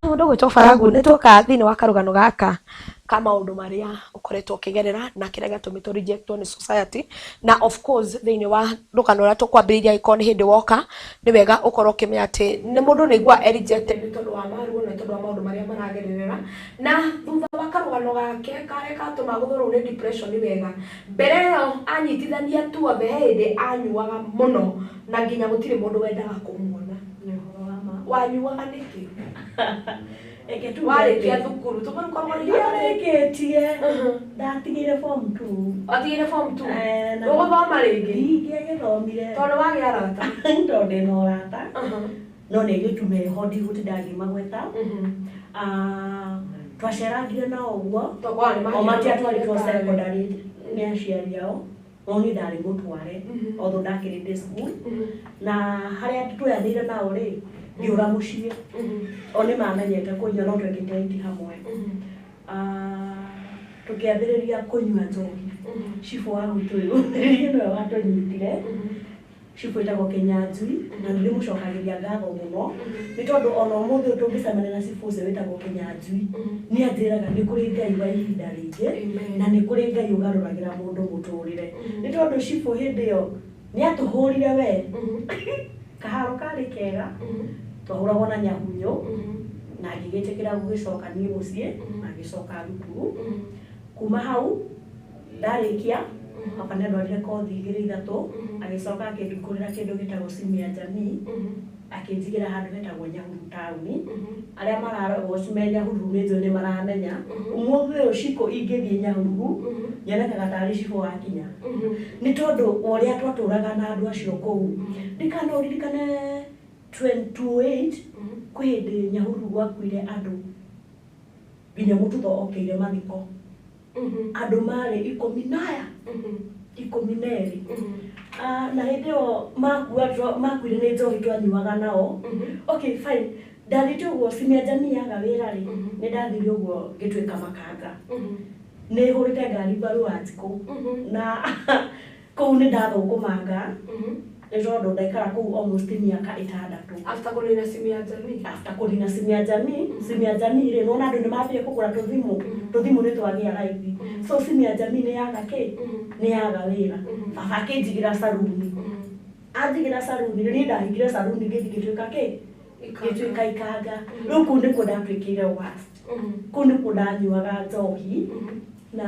S2: Mũndũ ũgwĩtwo Baragu, nĩ tuoka thĩinĩ wa karũgano gaka ka maũndũ marĩa ũkoretwo ũkĩgerera na kĩrĩa gĩatũmĩte rejectwo nĩ society, na of course thĩinĩ wa rũgano rũrĩa tũkwambĩrĩirie, angĩkorwo nĩ hĩndĩ woka, nĩ wega ũkorwo ũkĩmenya atĩ nĩ mũndũ nĩ aigua e rejected nĩ tondũ wa maruo na nĩ tondũ wa maũndũ marĩa maragererera. Na thutha wa karũgano gake karĩa katũma gũthũrwo nĩ depression, wega mbere ĩyo anyitithania tuothe, he hĩndĩ anyuaga mũno na nginya gũtirĩ mũndũ wendaga kũmuona.
S6: Nĩ ũhoro wa ma.
S2: Wanyuaga nĩkĩ?
S6: Reke tuge
S2: warĩkia
S6: atĩ-
S2: thukuru tũkorwo
S6: Ndiarĩkĩtie. Ndatigire form 2.
S2: Watigire form 2?
S6: Eh, na-
S2: Ũgũthoma rĩngĩ?
S6: Ndingĩagĩthomire.
S2: Tondũ wagĩa arata?
S6: Tondũ ndĩna ũrata. No nĩ airĩtu meho ndigũtinda ngĩmagweta. Twacerangire nao ũguo. O matiatwarĩtwo secondary nĩ aciari ao, no niĩ ndarĩ mũtware although ndakĩrĩ day school, na harĩa twoyanĩire nao rĩ, ngĩũra mũciĩ. O nĩ mamenyete kũnyua, no twekĩte iti hamwe. Tũkĩambĩrĩria kũnyua njohi. Cibũ wa gwitũ ũyũ nĩwe watũnyitire. Cibũ ĩtagwo Kĩnyanjui, na nĩ ndĩmũcokagĩria ngatho mũno nĩ tondũ ona ũmũthĩ ũyũ tũngĩcemania na cibũ ũcio wĩtagwo Kĩnyanjui, nĩ anjĩraga nĩ kũrĩ Ngai wa ihinda rĩngĩ na nĩ kũrĩ Ngai ũgarũragĩra mũndũ mũtũrĩre, nĩ tondũ cibũ hĩndĩ ĩyo nĩ atũhũrire we. Kaharo karĩ kega, twahũragwo na nyahunyũ, na ngĩgĩtĩkĩra gũgĩcoka niĩ mũciĩ na ngĩcoka thukuru. Kuma hau ndarĩkia, baba nĩ andwarire kothi igĩrĩ ithatũ, agĩcoka akĩndungũrĩra kĩndũ gĩtagwo simu ya jamii, akĩnjigĩra handũ hetagwo Nyahururu taũni. Arĩa mararwo me Nyahururu nĩ njũĩ nĩ maramenya. Ũmũthĩ ũyũ Shiko ingĩthiĩ Nyahururu nyonekaga tarĩ cibũ wakinya, nĩ tondũ wa ũrĩa twatũraga na andũ acio kũu. Ndikana ũririkane 2008 kwĩ hĩndĩ Nyahururu gwakuire andũ nginya mũtutho okĩire mathiko, andũ marĩ ikũmi na aya 12. Na hĩndĩ ĩyo makua makuire nĩ njohi twanyuaga nao. Okay, fine, ndathiĩte ũguo simu ya jamii yaga wĩra rĩ, nĩ ndathire ũguo ngĩtuĩka makanga, nĩ hũrĩte ngari barua njikũ na kũu nĩ ndathũkũmanga, nĩ tondũ ndaikara kũu almost mĩaka 6.
S2: After kũnina simu ya jamii?
S6: After kũnina simu ya jamii. Simu ya jamii rĩ, nĩwona andũ nĩ mambire kũgũra tũthimũ, tũthimũ nĩ twagĩa raithi, so simu ya jamii nĩ yaga kĩ, nĩ yaga wĩra. Baba akĩnjigĩra saruni. Anjigĩra saruni rĩ, niĩ ndahingire saruni, ngĩthiĩ ngĩtuĩka kĩ, ngĩtuĩka ikanga. Rĩu kũu nĩkuo ndatuĩkĩire worst, kũu nĩkuo ndanyuaga njohi na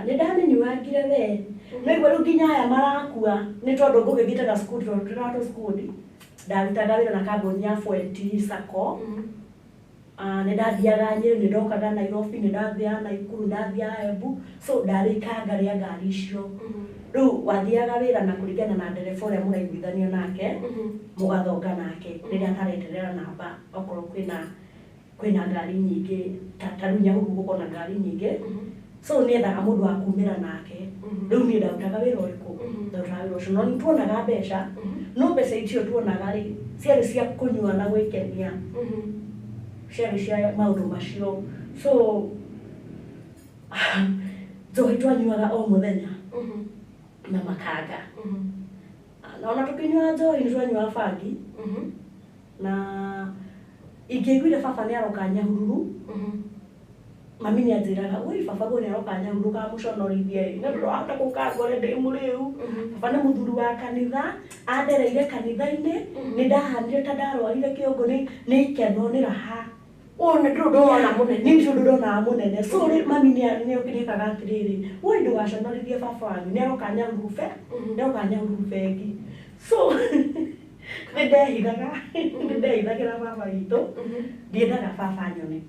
S6: nĩ ndamĩnyuangire we. No igua rĩu nginya aya marakua nĩ tondũ ngũgĩthiĩte na cukuru, tondũ tũrĩ tũcukuru. Ndarutaga wĩra na kambuni ya Fuenti Sacco. Nĩ ndathiaga Nyĩrĩ, nĩ ndokaga Nairobi, nĩ ndathiaga Naikuru, nĩ ndathiaga Embu, so ndarĩ ikanga rĩa ngari icio. Rĩu wathiaga wĩra na kũringana na ndereba ũrĩa mũraiguithania nake, mũgathonga nake rĩrĩa atareterera namba, okorwo kwĩna ngari nyingĩ ta rĩu Nyahururu gũkorwo na ngari nyingĩ, so nĩethaga mũndũ wa kumĩra nake. Rĩu niĩ ndarutaga wĩra ũrĩkũ? Ndarutaga wĩra ũcio, no nĩ tuonaga mbeca, no mbeca icio tuonaga rĩ, ciarĩ cia kũnyua na gwĩkenia, ciarĩ cia maũndũ macio. So njohi twanyuaga o mũthenya na makanga. Na ona tũkĩnyua njohi nĩ twanyuaga bangi. Na ingĩaiguire baba nĩ aroka Nyahururu, mami nĩ anjĩraga, "Ui, baba guo nĩ aroka Nyahururu kamũconorithie ĩ, nĩ tondũ wahota gũka ngore ndĩ mũrĩu." Baba nĩ mũthuri wa kanitha, andereire kanitha-inĩ, nĩ ndahanire ta ndarwarire kĩongo nĩ ikeno nĩ raha.
S2: Ũyũ nĩ ndũrĩ ũndũ wona mũnene.
S6: Nĩ ndũrĩ ũndũ ndonaga mũnene. So rĩ mami nĩ nĩekaga atĩrĩrĩ, "Ui, ndũgaconorithie baba wanyu, nĩ aroka Nyahururu be, nĩ aroka Nyahururu bengi." So nĩ ndehithaga, nĩ ndehithagĩra baba witũ, ndiendaga baba anyone.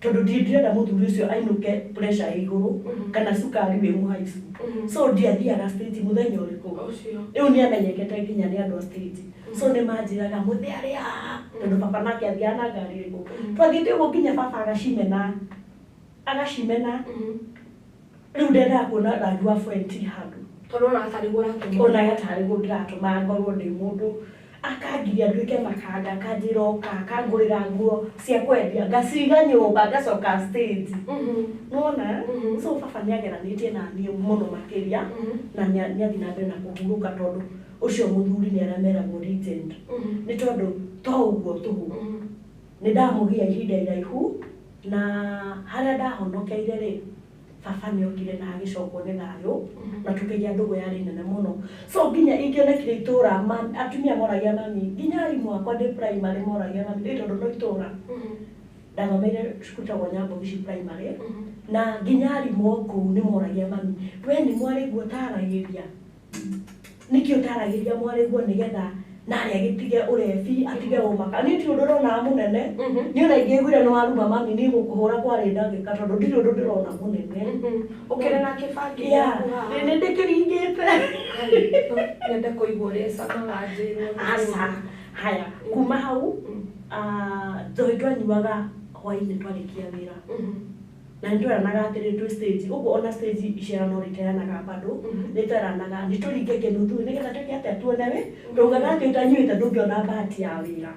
S6: Tondũ ndirenda mũthuri ũcio ainũke pressure ĩ igũrũ kana cukari wĩ mũhaicu. So ndiathiaga stage mũthenya ũrĩkũ.
S2: Ũcio.
S6: Rĩu nĩ amenyekete nginya nĩ andũ a stage. So nĩ manjĩraga mũthĩ arĩ haha, tondũ baba nake athiaga na ngari ĩrĩkũ. Twathiĩte ũguo nginya baba agacimena. Agacimena. Rĩu ndendaga kuona rangi wa fuenti handũ.
S2: Tondũ onaga tarĩ guo ũratũma.
S6: Onaga tarĩ guo ndĩratũma ngorwo ndĩ mũndũ. Akangiria nduĩke makanga, akanjĩra ũka, akangũrĩra nguo cia kwendia, ngaciga nyũmba, ngacoka stage. Nĩwona? So baba nĩageranĩtie na niĩ mũno makĩria, na nĩathiĩ na mbere na kũhurũka tondũ ũcio mũthuri nĩ arĩa meragwo legend. Nĩ tondũ to ũguo tũhũ. Nĩ ndamũgia ihinda iraihu, na harĩa ndahonokeire rĩ, baba nĩokire na agĩcokwo nĩ thayũ, na tũkĩgĩa ndũgũ yarĩ nene mũno. So nginya ingĩonekire itũra, atumia moragia mami, nginya arimũ akwa ndĩ primary moragia mami, ĩ tondũ no itũra. Ndathomeire cukuru ĩtagwo Nyambogici Primary, na nginya arimũ kũu nĩ moragia mami, "We nĩ mwarĩguo ũtaragĩria? Nĩkĩ ũtaragĩria mwarĩguo nĩgetha narĩ agĩtige ũrebi, atige ũmaka?" Niĩ ndirĩ ũndũ ndonaga mũnene. Niĩ ona ingĩaiguire nĩ waruma mami, niĩ gũkũhũra kwarĩ ndagĩka tondũ ndirĩ ũndũ ndĩrona mũnene.
S2: Ũkĩrĩ na kĩbangi
S6: Yeah,
S2: gĩaku haha.
S6: nĩ ndĩkĩringĩte.
S2: Nyende kũigua ũrĩa ĩcamaga njĩrwo.
S6: Aca, haya, kuma hau, njohi twanyuaga hwainĩ twarĩkia wĩra. Na nĩ tweranaga atĩrĩ twĩ stage, ũguo ona stage icera no rĩteanaga bado, nĩ tweranaga nĩ tũringe kĩnuthu nĩgetha twĩke atĩa tuone wĩ, taugaga atĩ ũtanyuĩte ndũngĩona bahati ya wĩra.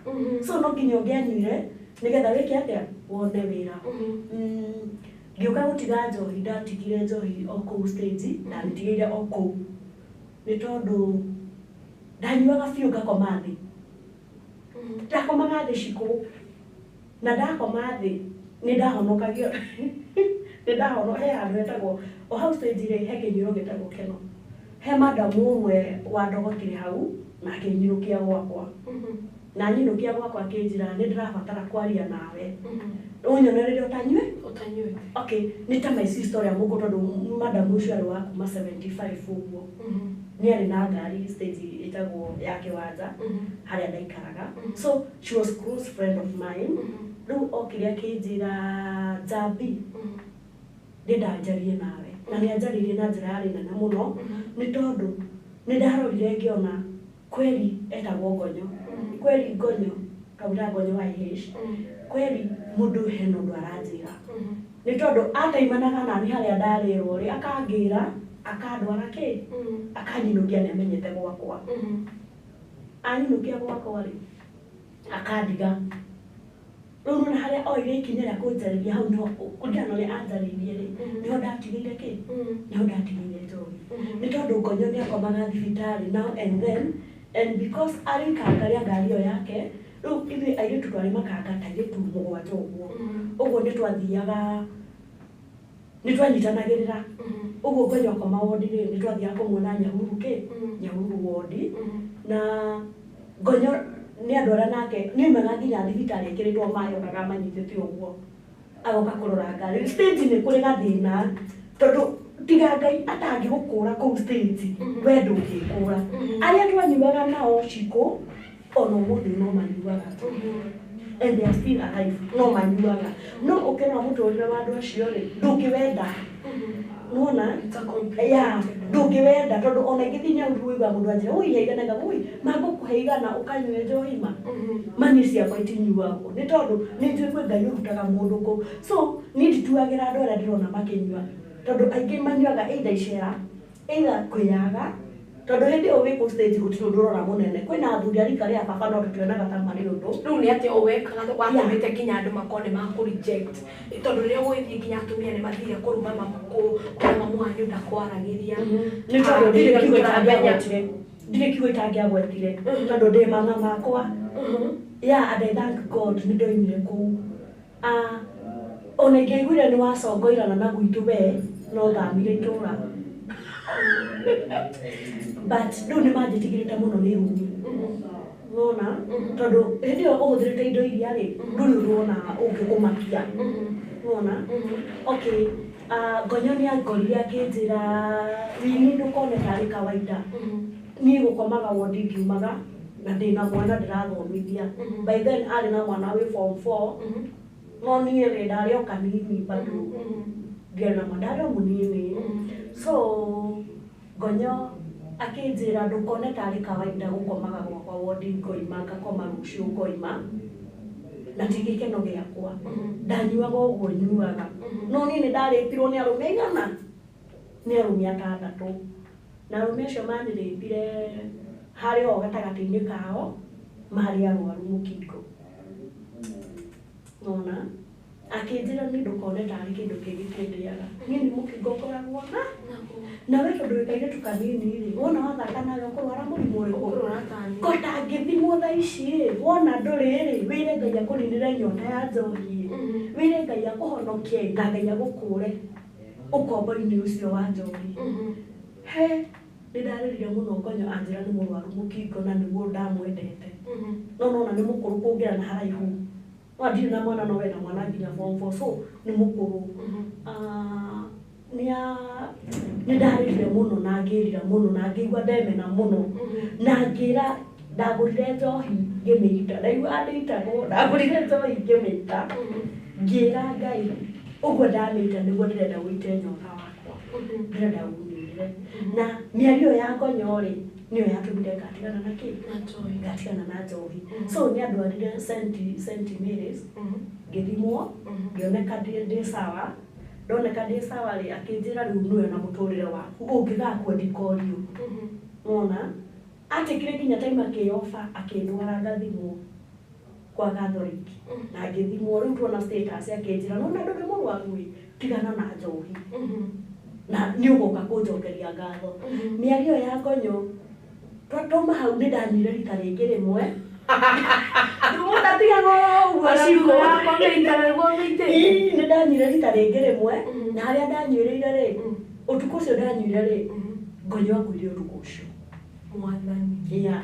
S6: So no nginya ũngĩanyuire nĩgetha wĩke atĩa wone wĩra. Ngĩũka gũtiga njohi, ndatigire njohi o kũu stage, ndamĩtigĩire o kũu. Nĩ tondũ ndanyuaga biũ ngakoma thĩ. Ndakomaga thĩ cikũ. Na ndakoma thĩ nĩ ndahonokagio. Nĩ ndahono he handũ hetagwo o hau stage rĩ, he kĩnyuĩro gĩtagwo Keno. He madamu ũmwe wandogotire hau na akĩnyinũkia gwakwa. Na anyinũkia gwakwa akĩnjĩra nĩ ndĩrabatara kwaria nawe. Ũnyone rĩrĩa ũtanyue?
S2: Ũtanyuĩte.
S6: Okay, nĩ ta my sister ũrĩa mũkũrũ tondũ madamu ũcio arĩ wa kuma 75 ũguo. Nĩ arĩ na ngari stage ĩtagwo ya kĩwanja harĩa ndaikaraga. So she was close friend of mine. Rĩu okire akĩnjĩra, "Njambi, ndĩnda njarie nawe." Na nĩ anjarĩirie na njĩra yarĩ nene mũno, nĩ tondũ nĩ ndarorire ngĩona kweri etagwo Ngonyo. Kweri Ngonyo, twamwĩtaga Ngonyo wa IH. Kweri mũndũ hena ũndũ aranjĩra. Nĩ tondũ ataimanaga nani harĩa ndarĩrwo rĩ, akangĩra, akandwara kĩ, akanyinũkia nĩ amenyete gwakwa. Anyinũkia gwakwa rĩ, akandiga. Rĩu nĩwona harĩa oire ikinya rĩa kũnjarĩria hau nĩho kũringana na ũrĩa anjarĩirie rĩ, nĩho ndatigĩire kĩ, nĩho ndatigĩire njohi. Nĩ tondũ Ngonyo nĩ akomaga thibitarĩ now and then, and because arĩ ikanga rĩa ngari ĩyo yake, rĩu ithuĩ airĩtu twarĩ makanga ta airĩtu mũgwanja ũguo. Ũguo nĩ twathiaga, nĩ twanyitanagĩrĩra. Ũguo Ngonyo akoma wondi rĩ, nĩ twathiaga kũmuona Nyahururu kĩ, Nyahururu wondi. Na Ngonyo nĩ andũ arĩa nake nĩ oimaga nginya thibitarĩ ekĩrĩtwo maĩ okaga manyitĩte ũguo. Agoka kũrora ngari. Stage nĩ kũrĩ gathĩna tondũ tiga Ngai atangĩgũkũra kũu stage, we ndũngĩkũra. Arĩa twanyuaga nao cikũ ona ũmũthĩ no manyuaga. And they are still alive, no manyuaga. No ũkĩrora mũtũrĩre wa andũ acio rĩ, ndũngĩwenda. Nĩwona? Yeah, ndũngĩwenda tondũ ona ingĩthiĩ Nyahururu ũiguaga mũndũ anjĩra, "Ui, he igana," ngauga, "Ui, mangũkũhe igana ũkanyue njohi ma." Mani ciakwa itinyuagwo nĩ tondũ nĩ njũĩ kwĩ Ngai ũrutaga mũndũ kũu. So niĩ ndituagĩra andũ arĩa ndĩrona makĩnyua tondũ aingĩ manyuaga either icera, either kwĩyaga, Tondũ hĩndĩ ĩyo wĩ kũu stage gũtirĩ ũndũ ũrora mũnene. Kwĩna athuri a rika rĩa baba no tũtionaga ta marĩ ũndũ.
S2: Rĩu nĩ atĩa ũwekaga watũmĩte nginya andũ makorwo nĩ makũ reject, tondũ rĩrĩa ũgũgĩthiĩ nginya atumia nĩ mathire kũruma mamu, kũrĩa mamu wanyu ndakwaragĩria?
S6: Nĩ tondũ
S2: Ah,
S6: ndirĩ kiugo
S2: tũramenya.
S6: itangĩagwetire, ndirĩ kiugo itangĩagwetire, tondũ ndĩ mama makwa. Yeah, and I thank God nĩ ndoimire kũu. Ah, ona ingĩaiguire nĩ wacongoirana na gwitũ, we no thamire itũra, but rĩu nĩ manjĩtigĩrĩte mũno nĩ rumi wona, tondũ hĩndĩ ĩyo ũhũthĩrĩte indo iria rĩ, ndũrĩ ũndũ wona ũngĩkũmakia wona. Okay, Ngonyo nĩ angorire akĩnjĩra, "Wini, ndũkone tarĩ kawaida niĩ gũkomaga wondi ngiumaga na ndĩna mwana ndĩrathomithia." By then arĩ na mwana wĩ form 4, no niĩ rĩ ndarĩ o kanini bado, ndiarĩ na mwana, ndarĩ o mũnini. So Ngonyo akĩnjĩra, "Ndũkone tarĩ kawaida gũkomaga gwakwa wondi ngoima ngakoma rũciũ ngoima, na ti gĩkeno gĩakwa ndanyuaga ũguo nyuaga." No niĩ nĩ ndarĩpirwo nĩ arũme aigana, nĩ arũme atandatũ, na arũme acio manĩrĩpire harĩ o gatagatĩ-inĩ kao marĩ arwaru mũkingo. Nona akĩnjĩra, "Niĩ ndũkone tarĩ kĩndũ kĩngĩ kĩndĩaga, niĩ nĩ mũkingo ngoragwo na nawe, tondũ wĩ kairĩtu kanini rĩ, wona wathaka nawe ũkũrwara mũrimũ ũrĩkũ?"
S2: Ũkũrwara tani.
S6: Ko tangĩthimwo thaa ici rĩ, wona ndũrĩ rĩ, wĩre Ngai akũninĩre nyota ya njohi, wĩre Ngai akũhonokie na Ngai agũkũre ũkombo-inĩ ũcio wa njohi. He nĩ ndarĩrire mũno Ngonyo anjĩra nĩ mũrwaru mũkingo, na nĩguo ndamwendete, no nona nĩ mũkũrũ kũngĩra na haraihu, no ndirĩ na mwana, no wena mwana nginya form 4, so nĩ mũkũrũ. Ah, nĩ ndarĩrire mũno na ngĩrira mũno na ngĩigua ndemena mũno na ngĩra ndagũrire njohi ngĩmĩita, ndaigua ndĩitagwo, ndagũrire njohi ngĩmĩita, ngĩra Ngai ũguo ndamĩita nĩguo ndĩrenda gũite nyota wakwa, ndĩrenda ũninĩre. Na mĩario ya Ngonyo rĩ, nĩyo yatũmire ngatigana na kĩ, ngatigana na njohi. So nĩ andwarire St Mary's, ngĩthimwo, ngĩoneka ndĩ sawa. Ndoneka ndĩ sawa rĩ, akĩnjĩra, "Rĩu nĩwe na mũtũrĩre waku, ũngĩgakua ndikorio." Wona atĩkire nginya time akĩoba akĩndwara ngathimwo kwa Catholic na ngĩthimwo. Rĩu tuona status, akĩnjĩra, "Nona ndũrĩ mũrwaru ĩ, tigana na njohi na nĩ ũgoka kũnjokeria ngatho." Mĩario ya Ngonyo, twauma hau nĩ ndanyuire rita rĩngĩ rĩmwe. Mũndatigaga ũguo cikũ. Ĩĩ, nĩ ndanyuire rita rĩngĩ rĩmwe, na harĩa ndanyuĩrĩire rĩ, ũtukũ ũcio ndanyuire rĩ, Ngonyo akuire ũtukũ ũcio.
S2: Mwathani.
S6: Yeah,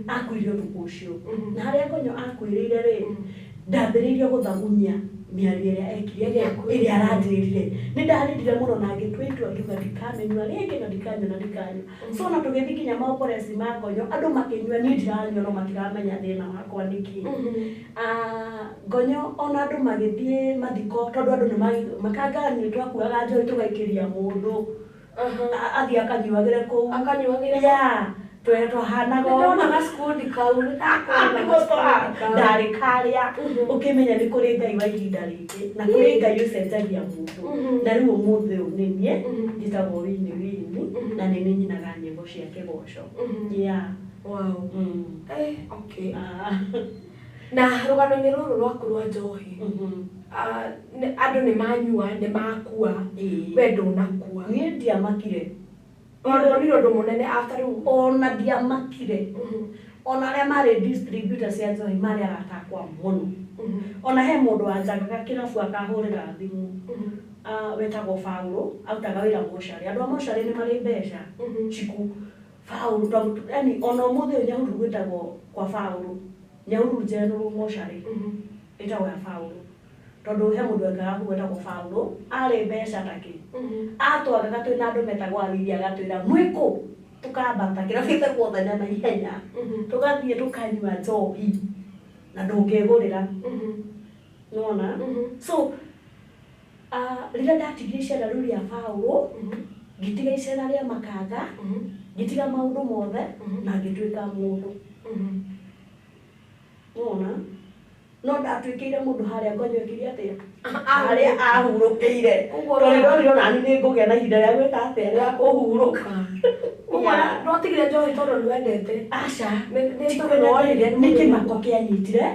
S6: akuire ũtukũ ũcio. Na harĩa Ngonyo akuĩrĩire rĩ, ndambĩrĩirie gũthagunyia mĩario ĩrĩa ekire, ĩrĩa aranjĩrire. Nĩ ndarĩrire mũno na ngĩtua itua, ngiuga ndikamĩnyua rĩngĩ na ndikanyua na ndikanyua. So na tũgĩthiĩ nginya maokoreci ma Ngonyo, andũ makĩnyua, niĩ ndiranyua, no matiramenya thĩna wakwa nĩkĩ. Ah, Ngonyo ona andũ magĩthiĩ mathiko, tondũ andũ nĩ makanga nĩ twakuaga njohi tũgaikĩria mũndũ athiĩ akanyuagĩre kũu.
S2: Akanyuagĩre.
S6: Yeah, twahanaga
S2: Nĩndona gacukundi kau, nĩndakona gacukundi kau.
S6: Ndarĩ karĩa ũkĩmenya nĩ kũrĩ Ngai wa ihinda rĩngĩ na kũrĩ Ngai ũcenjagia mũndũ. Na rĩu ũmũthĩ ũyũ nĩ niĩ njĩtagwo Wini Wini, na nĩ niĩ nyinaga nyĩmbo cia kĩgoco. Yeah.
S2: Wow. Eh, okay.
S6: Ah.
S2: Na rũgano-inĩ rũrũ rwaku rwa njohi, ah, andũ nĩ manyua nĩ makua, we ndũnakua?
S6: Niĩ ndiamakire.
S2: Wonire ũndũ mũnene after rĩu?
S6: Ona ndiamakire. Ona arĩa marĩ distributor cia njohi marĩ arata akwa mũno. Ona he mũndũ wanjagaga kĩrabu akahũrĩra thimũ, ah, wetagwo Paulo, arutaga wĩra mocarĩ. Andũ a mocarĩ nĩ marĩ mbeca. Chiku Paulo, yani ona ũmũthĩ ũyũ Nyahururu gwĩtagwo kwa Paulo, Nyahururu General mocarĩ ĩtagwo ya Paulo, tondũ he mũndũ wekaga kũu wetagwo Paulo, arĩ mbeca takĩ atwagaga twĩna andũ metagwo ariri, agatwĩra, "Mwĩkũ?" Tũkambata kĩrabu gĩtagwo Thenya na ihenya, tũgathiĩ tũkanyua njohi na ndũngĩgũrĩra nona. So rĩrĩa ndatigire icera rĩu rĩa Paulo, ngĩtiga icera rĩa makanga, ngĩtiga maũndũ mothe na ngĩtuĩka mũndũ nona. No ndatuĩkĩire mũndũ harĩa ngonyo ĩkire atĩa harĩa ahurũkĩire tondũ ndonire onani nĩ ngũgĩa na ihinda rĩa gwĩka atĩa rĩa kũhurũka.
S2: Ũguo ndwatigire njohi tondũ nĩwendete?
S6: Aca,
S2: Nĩ
S6: nĩ kĩmako kĩanyitire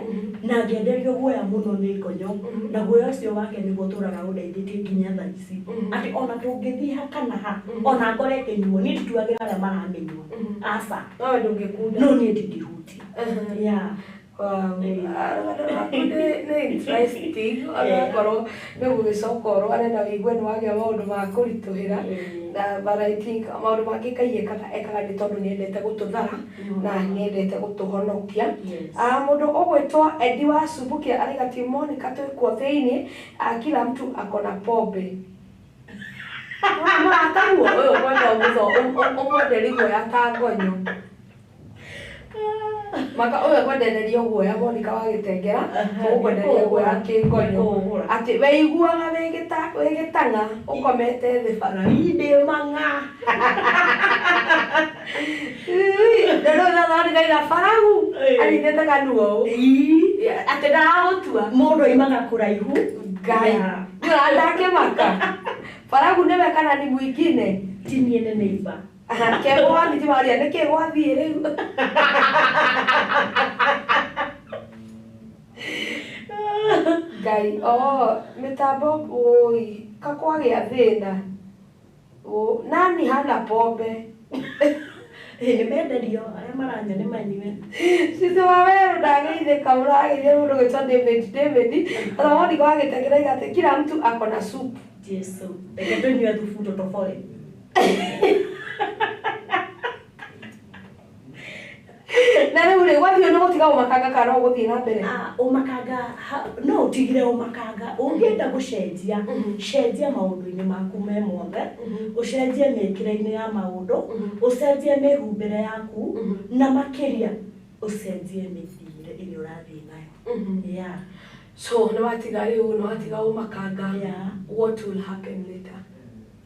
S6: na ngĩenderio guoya mũno nĩ ngonyo, na guoya ũcio wake nĩguo ũtũraga ũndeithĩtie nginya thaa ici, atĩ ona tũngĩthiĩ ha kana ha ona ngore ĩkĩnyuo niĩ ndituagĩra arĩa maramĩnyua, aca.
S2: Nowe ndũngĩkunda?
S6: No niĩ ndingĩhutia. Yeah.
S2: Rũgano rwaku nĩ interesting, onakorwo nĩ ũgũgĩcoka ũrware na wĩigue nĩ wagĩa maũndũ ma kũritũhĩra, na but I think maũndũ mangĩ Ngai ekaga ekaga nĩ tondũ nĩ endete gũtũthara na nĩ endete gũtũhonokia. Mũndũ ũgwĩtwo Edi wa Subukia arauga ti Monica twĩkuo thĩinĩ, kila mtu ako na pombe. Mũrataguo ũyũ kwenda ũmwenderie guoya ta ngonyo maka ũyũ ekwendereria guoya Monica wa Gĩtengera, ũgũkwenderia guoya kĩngonyo atĩ weiguaga wĩ gĩtang'a ũkomete thĩ bara.
S6: Ndĩ mang'a.
S2: Na rĩu thathondekaiga baragu anyitĩte kanua ũũ atĩ ndaragũtua.
S6: Mũndũ aimaga kũraihu.
S2: Ngai nĩ ũrandakĩmaka baragu nĩwe kana ni mwingine?
S6: Ti niĩ, nĩ neighbor.
S2: Kegwo wa thitima aria nĩkĩ gwathiĩ rĩu. Ngai oh mĩtambo ũi kakwagĩa thĩna. Nani hana pombe?
S6: Nĩ menderio arĩa maranyua nĩ manyue.
S2: Cici wa werũ ndageithĩka mũrageithia mũndũ gwĩtwo David David ona Monica wa Gĩtengera aiga atĩ kila mtu ako na supu.
S6: Jesu, reke tũnyue thubu tũtobore.
S2: Na rĩu rĩ gwathiĩ nĩ gũtiga ũmakanga kana no ũgũthiĩ na mbere?
S6: Ũmakanga no ũtigire ũmakanga ũngĩenda gũcenjia, cenjia maũndũ-inĩ maku me mothe, ũcenjie mĩkĩre-inĩ ya maũndũ, ũcenjie mĩhumbĩre yaku, na makĩria ũcenjie mĩthiĩre ĩrĩa ũrathiĩ nayo. Yeah.
S2: So nĩ watiga rĩu, nĩ watiga ũmakanga?
S6: Yeah.
S2: What will happen later?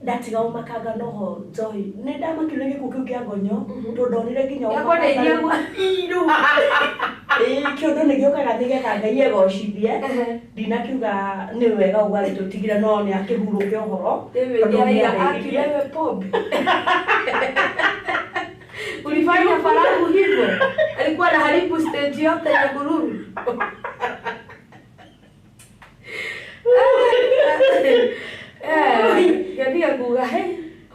S6: Ndatiga ũmakanga noho njohi nĩ ndamakire nĩ gĩkuũ kĩu kĩa ngonyo tondũ ndonire nginya
S2: Gĩakwenderia
S6: rĩu kĩũndũ nĩ gĩũkaga nĩgetha Ngai egocithie. Ndinakiuga nĩ wega ũguo agĩtũtigire, no nĩ akĩhurũke ũhoro.
S2: David
S6: tondũ
S2: araiga
S6: nĩarĩhirie.
S2: akiwewe pombe ulifanya faragu hivyo, alikuwa anaharibu stage yote ya Nyahururu. Ngendiga kuga he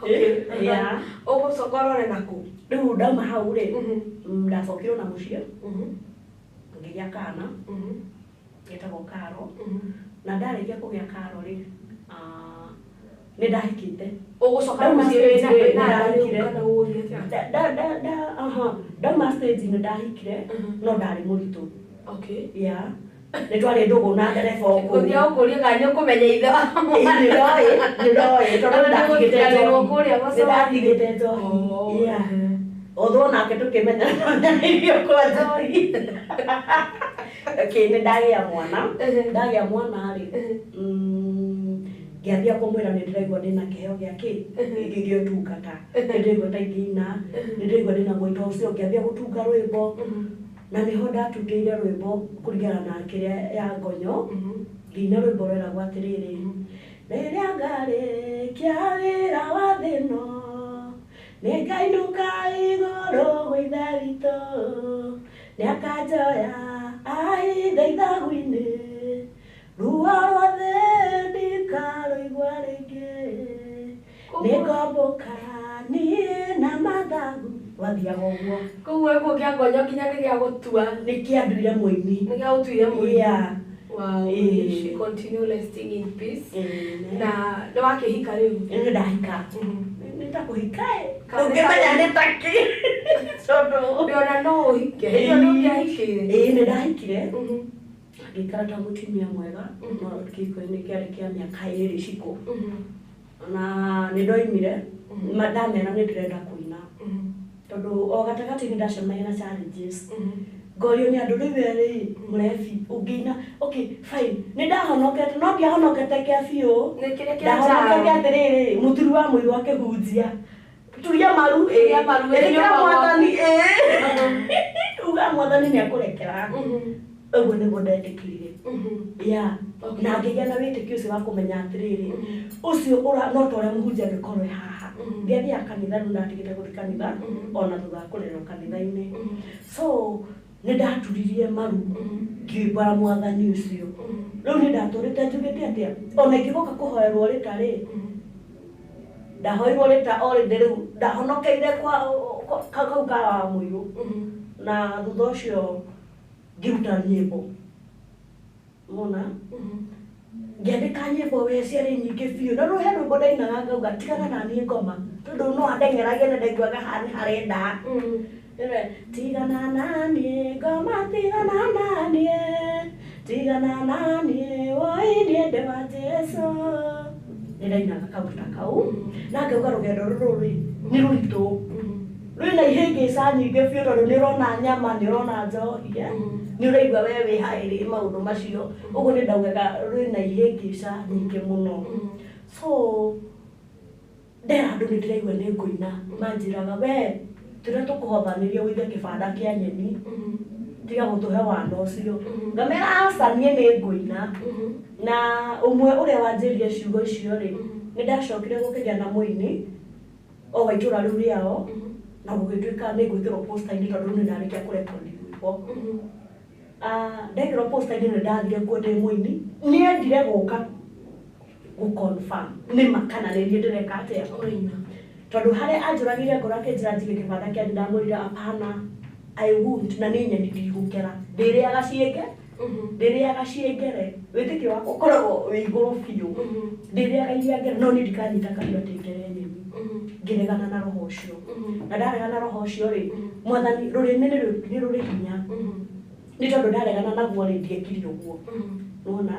S2: okay.
S6: Yeah.
S2: Ũgũcoka ũrore nakũ?
S6: Rĩu ndauma hau rĩ, ndacokire na mũciĩ ngĩgĩa kana getagwo Karo, na ndarĩkia kũgĩa Karo rĩ, nĩ ndahikĩte.
S2: Ũgũcoka
S6: Ndauma
S2: mũciĩ wĩna
S6: stage rĩ,
S2: wĩna nda rĩu
S6: nĩndahikire.
S2: kana ũgũthiĩ atĩa?
S6: Ndauma stage nĩ ndahikire, no ndarĩ mũritũ. Yeah, nĩ twarĩ ndũgũ na ndereba o kũu.
S2: Gũthiĩ ũkũrie kana nĩ ũkũmenya ithe wa
S6: Ĩĩ, nĩ ndoĩ, nĩ ndoĩ tondũ nĩ ndatigĩte
S2: Nĩgũtiganĩrwo
S6: njohi.
S2: kũrĩa
S6: Nĩ
S2: Masoani.
S6: ndatigĩte njohi. Yeah. Although nake tũkĩmenya irio kwa njohi. Okay, nĩ ndagĩa mwana. Ndagĩa mwana rĩ, ngĩambia kũmwĩra nĩ ndĩraigua ndĩna kĩheo gĩa kĩ gĩa ũtungata, nĩ ndĩraigua ta ingĩina, nĩ ndĩraigua ndĩna mwĩto ũcio. Ngĩambia gũtunga rwĩmbo, na nĩho ndatungĩire rwĩmbo kũringana na kĩrĩa ya ngonyo. Ngĩina rwĩmbo rweragwo atĩrĩrĩ, rĩrĩa ngarĩkia wĩra wa thĩ ĩno, nĩngainũka igũrũ gwĩ Ithe witũ, nĩakanjoya ahithe ithagu-inĩ, ruo rwa thĩ ndikarũigua rĩngĩ, nĩngomboka niĩ na mathagu. Gwathiaga ũguo.
S2: Koguo gĩkuũ kĩa ngonyo nginya nĩ gĩa gũtua?
S6: Nĩ kĩanduire mũini.
S2: Nĩ gĩa gũtuire mũini.
S6: Yeah.
S2: Wow,
S6: Ĩĩ.
S2: she continue resting in peace.
S6: Amen.
S2: Na nĩ wakĩhika rĩu?
S6: Nĩ ndahika. Nĩ ta kũhika ĩ,
S2: Kana
S6: ũngĩmenya nĩ takĩ tondũ
S2: Ndĩona no ũhike hĩndĩ ĩyo nĩ ũngĩahikire?
S6: Ĩĩ, nĩ ndahikire, ngĩikara ta mũtumia mwega, no kĩhiko-inĩ kĩarĩ kĩa mĩaka 2 cikũ, na nĩ ndoimire ndamera nĩ ndĩrenda kũina, tondũ o gatagatĩ-inĩ ndacemania na challenges, ngorio nĩ andũ, rĩu we rĩ mũrebi ũngĩina? Okay, fine, nĩ ndahonokete, no ndiahonokete kĩa biũ.
S2: Nĩ kĩrĩa kĩa
S6: Ndahonokete
S2: njaro.
S6: atĩrĩrĩ, mũturi wa mũirũ akĩhunjia, turia maru,
S2: Turia maru,
S6: ĩtĩkĩra
S2: ĩtĩkĩra
S6: mwathani, uga mwathani nĩ akũrekera. Ũguo nĩguo ndetĩkĩrire. Yeah. Na ngĩgĩa na wĩtĩkio ũcio wa kũmenya atĩrĩrĩ, ũcio ũra no ta ũrĩa mũhunjia angĩkorwo e haha. Ndiathiaga kanitha, rĩu ndatigĩte gũthiĩ kanitha ona thutha wa kũrerwo kanitha-inĩ. So nĩ ndaturirie maru ngĩmbara mwathani ũcio. Rĩu nĩ ndatũrĩte njugĩte atĩa, ona ingĩgoka kũhoerwo rĩta rĩ, ndahoirwo rĩta already, rĩu ndahonokeire kwa kau ka wa mũirũ. Na thutha ũcio ngĩruta nyĩmbo mona, ngĩandĩka nyĩmbo we ciarĩ nyingĩ biũ, na rĩu he rwĩmbo ndainaga ngauga, "Tigana na niĩ ngoma," tondũ no andeng'eragia na ndaiguaga haha nĩ harenda. Rĩrĩ, "Tigana na niĩ ngoma, tigana na niĩ, tigana na niĩ, woi niĩ ndĩ wa Jesũ." Nĩ ndainaga kaũndũ ta kau na ngauga rũgendo rũrũ rĩ nĩ rũritũ, rwĩna ihĩngĩca nyingĩ biũ, tondũ nĩ ũrona nyama, nĩ ũrona njohi, eh? Nĩ ũraigua we wĩ haĩrĩ maũndũ macio. Ũguo nĩ ndaugaga rwĩna ihĩngĩca nyingĩ mũno. So ndera andũ nĩ ndĩraigua nĩ ngũina, manjĩraga, "We tũrĩa tũkũhothanĩria ũige kĩbanda kĩa nyeni, tiga gũtũhe wana ũcio." Ngamera, "Aca, niĩ nĩ ngũina." Na ũmwe ũrĩa wanjĩrire ciugo icio rĩ, nĩ ndacokire gũkĩgĩa na mũini o wa itũra rĩu rĩao, na gũgĩtuĩka nĩ ngwĩkĩrwo poster-inĩ, tondũ rĩu nĩ ndarĩkia kũrekondi rwĩmbo. Ah, ndekĩrwo poster-inĩ, nĩ ndathire kuo ndĩ mũini. Nĩ endire gũka gũ-confirm nĩ ma kana nĩ niĩ ndĩreka atĩa.
S2: Ũraina.
S6: Tondũ harĩa anjũragĩire ngoro akĩnjĩra njige kĩbanda kĩa, ndamwĩrire, "Hapana, I won't, na nĩ nyeni ndigũkera, ndĩrĩaga ciĩnge, ndĩrĩaga ciĩngere." Wĩtĩkio wakwa ũkoragwo wĩ igũrũ biũ. Ndĩrĩaga iria ngere, no niĩ ndikanyita kahiũ atĩ ngere nyeni. Ngĩregana na roho ũcio, na ndaregana na roho ũcio rĩ, mwathani, rũrĩmĩ nĩ rũrĩ hinya, nĩ tondũ ndaregana naguo rĩ, ndiekire ũguo. Nona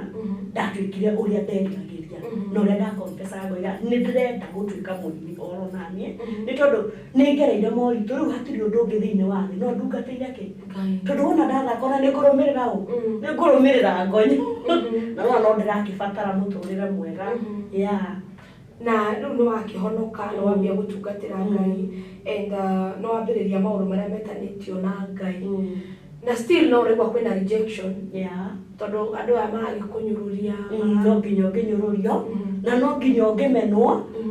S6: ndatuĩkire ũrĩa nderiragĩria na ũrĩa ndakonfesaga, ngoiga nĩ ndĩrenda gũtuĩka mũini oro naniĩ, nĩ tondũ nĩ ngereire moritũ. Rĩu hatirĩ ũndũ ũngĩ thĩinĩ wa thĩ no ndungatĩire kĩ, tondũ wona ndathaka ona nĩ ngũrũmĩrĩra ũ, nĩ ngũrũmĩrĩra ngonyo, na wona no ndĩrakĩbatara mũtũrĩre mwega, yeah.
S2: Na rĩu nĩ wakĩhonoka, nĩ wambia gũtungatĩra Ngai and nĩ wambĩrĩria maũndũ marĩa metanĩtio na Ngai, na still no ũraigua kwĩna rejection, tondũ andũ aya maragĩkũnyũrũria.
S6: No nginya ũngĩnyũrũrio, na no nginya ũngĩmenwo,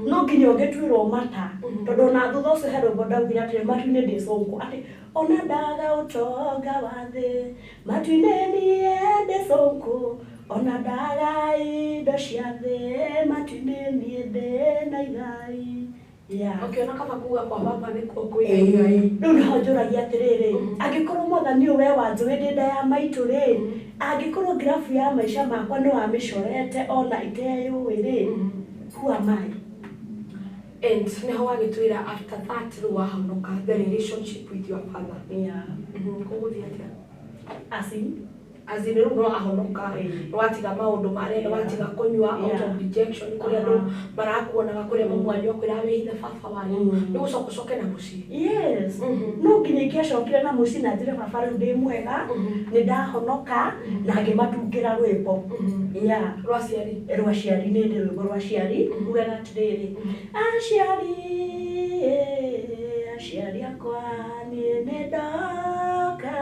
S6: no nginya ũngĩtuĩrwo mata, tondũ ona thutha ũcio he rwĩmbo ndaugire atĩrĩ, "Matu-inĩ ndĩ cũngũ," atĩ ona ndaga ũtonga wa thĩ, matu-inĩ niĩ ndĩ cũngũ, ona ndaga indo cia thĩ, matu-inĩ niĩ ndĩ na igai. Yeah.
S2: Ũkĩona kaba kuga kwa baba nĩkuo kwĩna igai.
S6: Rĩu nĩho njũragia atĩrĩrĩ, angĩkorwo mwathani ũyũ we wanjũĩ ndĩ nda ya maitũ rĩ, angĩkorwo ngirabu ya maica makwa nĩ wamĩcorete ona iteyũĩ rĩ, who am I?
S2: And nĩho wagĩtwĩra after that rĩu wahonoka, the relationship with your father. Kũgũthiĩ atĩa?
S6: As in?
S2: As in, rĩu no ahonoka, nĩ watiga maũndũ marĩa, nĩ watiga kũnyua out of rejection, kũrĩa andũ marakuonaga, kũrĩa mamu wanyu akwĩra wĩhithe baba wanyu, nĩ gũcoka ũcoke na mũciĩ?
S6: Yes, no nginya ingĩacokire na mũciĩ na njĩre baba rĩu ndĩ mwega, nĩ ndahonoka, na ngĩmatungĩra rwĩmbo, yeah.
S2: Rwa ciari?
S6: Rwa ciari. Nĩ ndĩ rwĩmbo rwa ciari rugaga atĩrĩrĩ, "Aciari, aciari akwa, niĩ nĩ ndoka,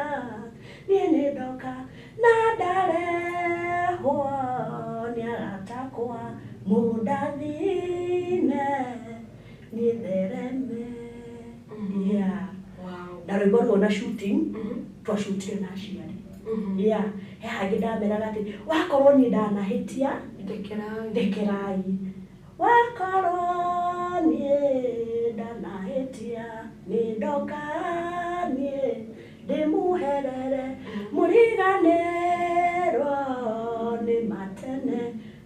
S6: niĩ nĩ ndoka, na ndarehwo nĩ arata akwa, mũndathime niĩ thereme." Yeah. Na rwĩmbo rũu na shooting twacutire na aciari, yeah. He hangĩ ndameraga atĩ wakorwo niĩ ndanahĩtia,
S2: ndekerai,
S6: ndekerai, wakorwo niĩ ndanahĩtia, nĩ ndoka niĩ ndĩmuherere, mũriganĩrwo nĩ matene,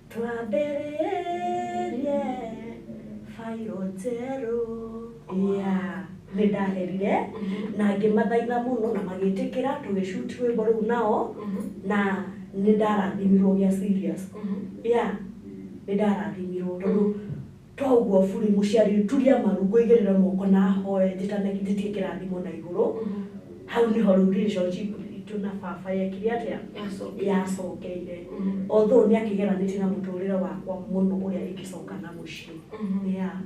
S6: twambĩrĩrie bairo njerũ. Yeah. Nĩ ndaherire na ngĩmathaitha mũno na magĩtĩkĩra, tũgĩcuti rwĩmbo rũu nao, na nĩ ndarathimirwo gĩa serious. Yeah, nĩ ndarathimirwo, tondũ to ũguo burĩ mũciari turia maru ngũigĩrĩre moko na hoe njĩtane njĩtie kĩrathimo na igũrũ. Hau nĩho rĩu relationship itũ na baba yekire atĩa? Yacokeire, although nĩ akĩgeranĩtie na mũtũrĩre wakwa mũno ũrĩa ingĩcoka na mũciĩ, yeah.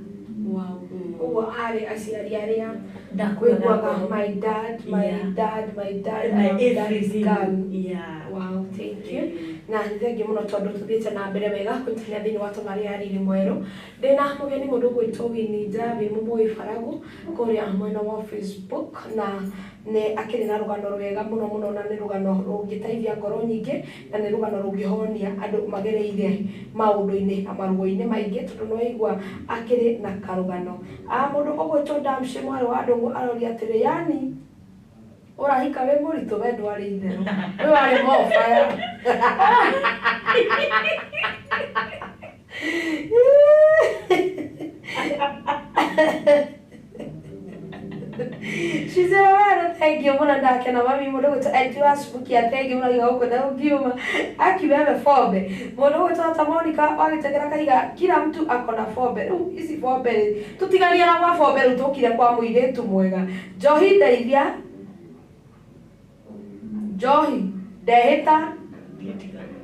S2: Wow. Ũguo arĩ aciari arĩa
S6: Ndakuaga
S2: wĩiguaga
S6: ngoro.
S2: my dad, my dad, my dad,
S6: My
S2: I am daddy's
S6: everything.
S2: girl.
S6: Yeah.
S2: Wow, thank you. Na nĩ thengiũ mũno tondũ tũthiĩte na mbere wega kũnyitanĩra thĩinĩ wa tabarĩra ya Riri Mwerũ. Ndĩna mũgeni mũndũ ũgwĩtwo Winnie Njambi Mũmũĩ Baragu kũrĩa mwena wa Facebook, na nĩ akĩrĩ na rũgano rwega mũno mũno, na nĩ rũgano rũngĩteithia ngoro nyingĩ, na nĩ rũgano rũngĩhonia andũ magereire maũndũ-inĩ na maruo-inĩ maingĩ, tondũ nĩ waigua akĩrĩ na karũgano. Mũndũ ũgwĩtwo Damshi mwarĩ wa Ndũng'ũ aroria atĩrĩ, yani ũrahika wĩ mũritũ, we ndwarĩ itherũ, wĩ warĩ mobaya. Shizema wena, thank you mũno, ndakena mami. Mũndũ ũgwĩtwo Edwas Bukia, thank you mũno, giga gũkũ na ũngiuma akiwewe fombe. Mũndũ ũgwĩtwo ta Monica wagĩtegera kaiga, kila mtu ako na fombe. Rĩu ici fombe rĩ, tũtiganie na gwa fombe, rĩu tũkire kwa mũirĩtu mwega. Njohi ndeithia, njohi ndehĩta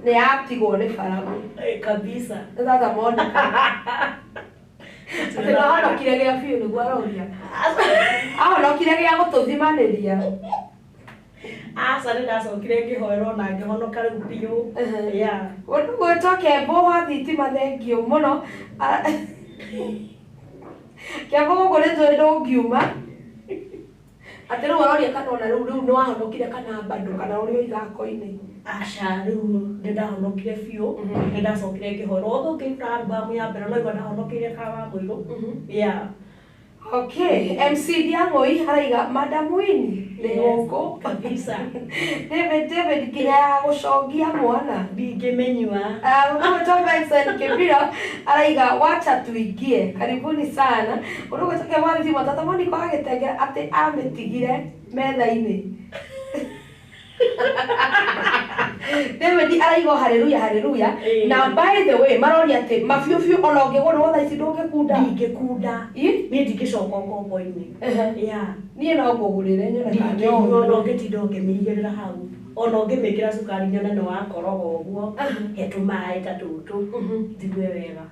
S2: nĩ yatigwo nĩ baragu.
S6: Eh, kabisa.
S2: Nĩ tata Monica atĩ nĩwahonokire gĩa biũ, nĩguo aroria ahonokire gĩa gũtũthimanĩria.
S6: Aca, nĩ ndacokire ngĩhoerwo na ngĩhonoka rĩu biũ. Yeah.
S2: Ũndũ gwĩtwo Kembo wa thitima, thengiũ mũno. Kembo gũkũ nĩ njũĩ ndũngiuma atĩ rĩu aroria kana ona rĩu nĩ wahonokire kana bado, kana ũrĩ o ithako-inĩ.
S6: Aca, rĩu nĩ ndahonokire biũ. Nĩ ndacokire ngĩhoerwo, although ngĩruta album ya mbere no igua ndahonokeire ka wa mũirũ. Yeah.
S2: Okay, MC Diang'oi araiga Madam Winnie nĩ gũkũ.
S6: Kabisa.
S2: David, David nginya ya gũcongia mwana.
S6: Ndingĩmenyua.
S2: Mũndũ Benson Kibira araiga wacha tuingie, karibuni sana. Ũndũ gwĩtwo Kemwathi Thimo, tata Monica agĩtengera atĩ amĩtigire metha-inĩ. David araiga haleluya, haleluya. Na by the way, maroria atĩ mabiũ biũ ona ũngĩgũrwo thaa ici ndũngĩkunda.
S6: Ndingĩkunda.
S2: Ĩ?
S6: Niĩ ndingĩcoka ngombo-inĩ. Yeah.
S2: Niĩ no ngũgũrĩre nyone kana
S6: Ndingĩnyua, ona ũngĩtinda ũngĩmĩigĩrĩra hau, ona ũngĩmĩkĩra cukari nyone nĩ wakoroga ũguo, he tũmaĩ ta tũtũ, njigue wega.